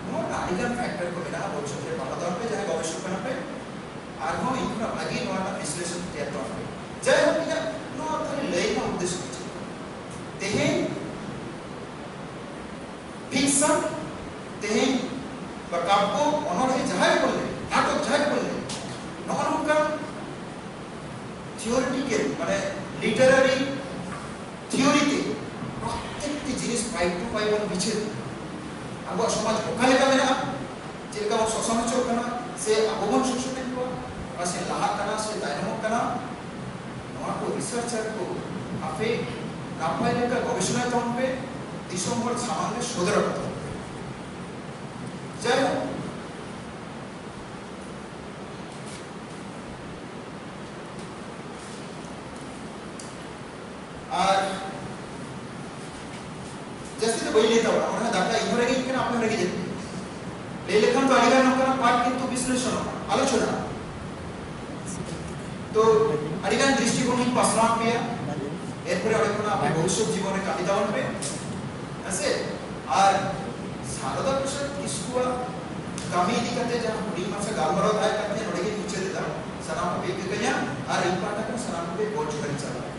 ᱱᱚᱣᱟ ᱨᱮᱱᱟᱜ ᱟᱹᱰᱤᱜᱟᱱ ᱯᱷᱮᱠᱴᱚᱨ ᱠᱚ ᱢᱮᱱᱟᱜᱼᱟ᱾ ᱵᱷᱚᱵᱤᱥᱥᱚᱛ ᱨᱮ ᱯᱟᱲᱦᱟᱣ ᱛᱟᱵᱚᱱ ᱯᱮ, ᱡᱟᱦᱟᱸᱭ ᱜᱚᱵᱮᱥᱚᱠ ᱠᱟᱱᱟ ᱯᱮ, ᱟᱨᱦᱚᱸ ᱤᱧ ᱠᱷᱚᱱᱟᱜ ᱵᱷᱟᱹᱜᱤ ᱱᱚᱣᱟ ᱨᱮᱱᱟᱜ ᱵᱤᱥᱞᱮᱥᱚᱱ ᱛᱮᱭᱟᱨ ᱛᱟᱵᱚᱱ ᱯᱮ᱾ ᱡᱟᱭᱦᱳᱠ, ᱤᱧᱟᱹᱜ ᱱᱚᱣᱟ ᱛᱟᱦᱞᱮ ᱞᱟᱹᱭ ᱨᱮᱱᱟᱜ ᱩᱫᱽᱫᱮᱥᱥᱚ ᱫᱚ ᱪᱮᱫ? ᱛᱮᱦᱮᱧ ᱯᱷᱤᱠᱥᱚᱱ, ᱛᱮᱦᱮᱧ ᱵᱟ ᱠᱟᱵᱽᱵᱚ, ᱚᱱᱚᱬᱦᱮ ᱡᱟᱦᱟᱸᱭ ᱵᱚᱱ ᱞᱟᱹᱭ, ᱱᱟᱴᱚᱠ ᱡᱟᱦᱟᱸᱭ ᱵᱚᱱ ᱞᱟᱹᱭ, ᱱᱚᱜᱼᱚ ᱱᱚᱝᱠᱟᱱ ᱛᱷᱤᱭᱳᱨᱤᱴᱤᱠᱮᱞ, ᱢᱟᱱᱮ ᱞᱤᱴᱟᱨᱟᱨᱤ ᱛᱷᱤᱭᱳᱨᱤ ᱛᱮ ᱯᱨᱚᱛᱛᱮᱠᱴᱤ ᱡᱤᱱᱤᱥ ᱯᱷᱟᱭᱤᱵᱷ ᱴᱩ ᱯᱷᱟᱭᱤᱵᱷ ᱵᱚᱱ ᱵᱤᱪᱟᱹᱨ᱾ ᱟᱵᱚᱣᱟᱜ ᱥᱚᱢᱟᱡᱽ ᱚᱠᱟ ᱞᱮᱠᱟ ᱢᱮᱱᱟᱜᱼᱟ, ᱪᱮᱫ ᱞᱮᱠᱟ ᱵᱚᱱ ᱥᱚᱥᱟᱱ ᱦᱚᱪᱚᱜ ᱠᱟᱱᱟ, ᱥᱮ ᱟᱵᱚ ᱵᱚᱱ ᱥᱚᱥᱟᱱᱮᱫ ᱠᱚᱣᱟ, ᱚᱠᱟ ᱥᱮᱫ ᱞᱟᱦᱟᱜ ᱠᱟᱱᱟ ᱥᱮ ᱛᱟᱭᱱᱚᱢᱚᱜ ᱠᱟᱱᱟ, ᱱᱚᱣᱟ ᱠᱚ ᱨᱤᱥᱟᱨᱪᱟᱨ ᱠᱚ ᱟᱯᱮ ᱱᱟᱯᱟᱭ ᱞᱮᱠᱟ ᱜᱚᱵᱮᱥᱚᱱᱟ ᱛᱟᱵᱚᱱ ᱯᱮ, ᱫᱤᱥᱚᱢ ᱦᱚᱲ ᱥᱟᱢᱟᱝ ᱨᱮ ᱥᱚᱫᱚᱨ ᱟᱠᱚ ᱛᱟᱵᱚᱱ ᱯᱮ᱾ ᱡᱟᱭᱦᱳᱠ, ᱟᱨ ᱡᱟᱹᱥᱛᱤ ᱫᱚ ᱵᱟᱹᱧ ᱞᱟᱹᱭ ᱛᱟᱵᱚᱱᱟ, ᱚᱱᱟ ᱫᱟᱠᱟ ᱤᱧ ᱦᱚᱸ ᱨᱮᱸᱜᱮᱡ ᱠᱟᱱᱟ, ᱟᱯᱮ ᱦᱚᱸ ᱨᱮᱸᱜᱮᱡ ᱮᱫ ᱯᱮ᱾ ᱞᱟᱹᱭ ᱞᱮᱠᱷᱟᱱ ᱫᱚ ᱟᱹᱰᱤ ᱜᱟᱱ ᱱᱚᱝᱠᱟᱱᱟᱜ ᱯᱟᱴ ᱠᱤᱱᱛᱩ ᱵᱤᱥᱞᱮᱥᱚᱱᱚᱜᱼᱟ, ᱟᱞᱳᱪᱚᱱᱟ᱾ ᱛᱚ ᱟᱹᱰᱤ ᱜᱟᱱ ᱫᱨᱤᱥᱴᱤᱠᱳᱱ ᱤᱧ ᱯᱟᱥᱱᱟᱣ ᱯᱮᱭᱟ, ᱮᱨᱯᱚᱨᱮ ᱚᱸᱰᱮ ᱠᱷᱚᱱᱟᱜ ᱟᱯᱮ ᱵᱷᱚᱵᱤᱥᱥᱚᱛ ᱡᱤᱵᱚᱱ ᱨᱮ ᱠᱟᱹᱢᱤ ᱛᱟᱵᱚᱱ ᱯᱮ, ᱦᱮᱸᱥᱮ? ᱟᱨ ᱥᱟᱨᱚᱫᱟ ᱯᱨᱚᱥᱟᱫᱽ ᱠᱤᱥᱠᱩᱣᱟᱜ ᱠᱟᱹᱢᱤ ᱤᱫᱤ ᱠᱟᱛᱮ ᱡᱟᱦᱟᱸ ᱦᱩᱰᱤᱧ ᱢᱟᱪᱷᱟ ᱜᱟᱞᱢᱟᱨᱟᱣ ᱛᱟᱦᱮᱸ ᱠᱟᱱ ᱛᱤᱧᱟᱹ, ᱱᱚᱰᱮ ᱜᱤᱧ ᱢᱩᱪᱟᱹᱫ ᱮᱫᱟ᱾ ᱥᱟᱱᱟᱢ ᱠᱚᱯᱮ ᱤᱠᱟᱹ ᱠᱟᱹᱧᱟ, ᱟᱨ ᱤᱧ ᱯᱟᱦᱴᱟ ᱠᱷᱚᱱ ᱥᱟᱱᱟᱢ ᱠᱚᱜᱮ ᱜᱚᱰ ᱡᱚᱦᱟᱨ ᱤᱧ ᱪᱟᱞᱟ᱾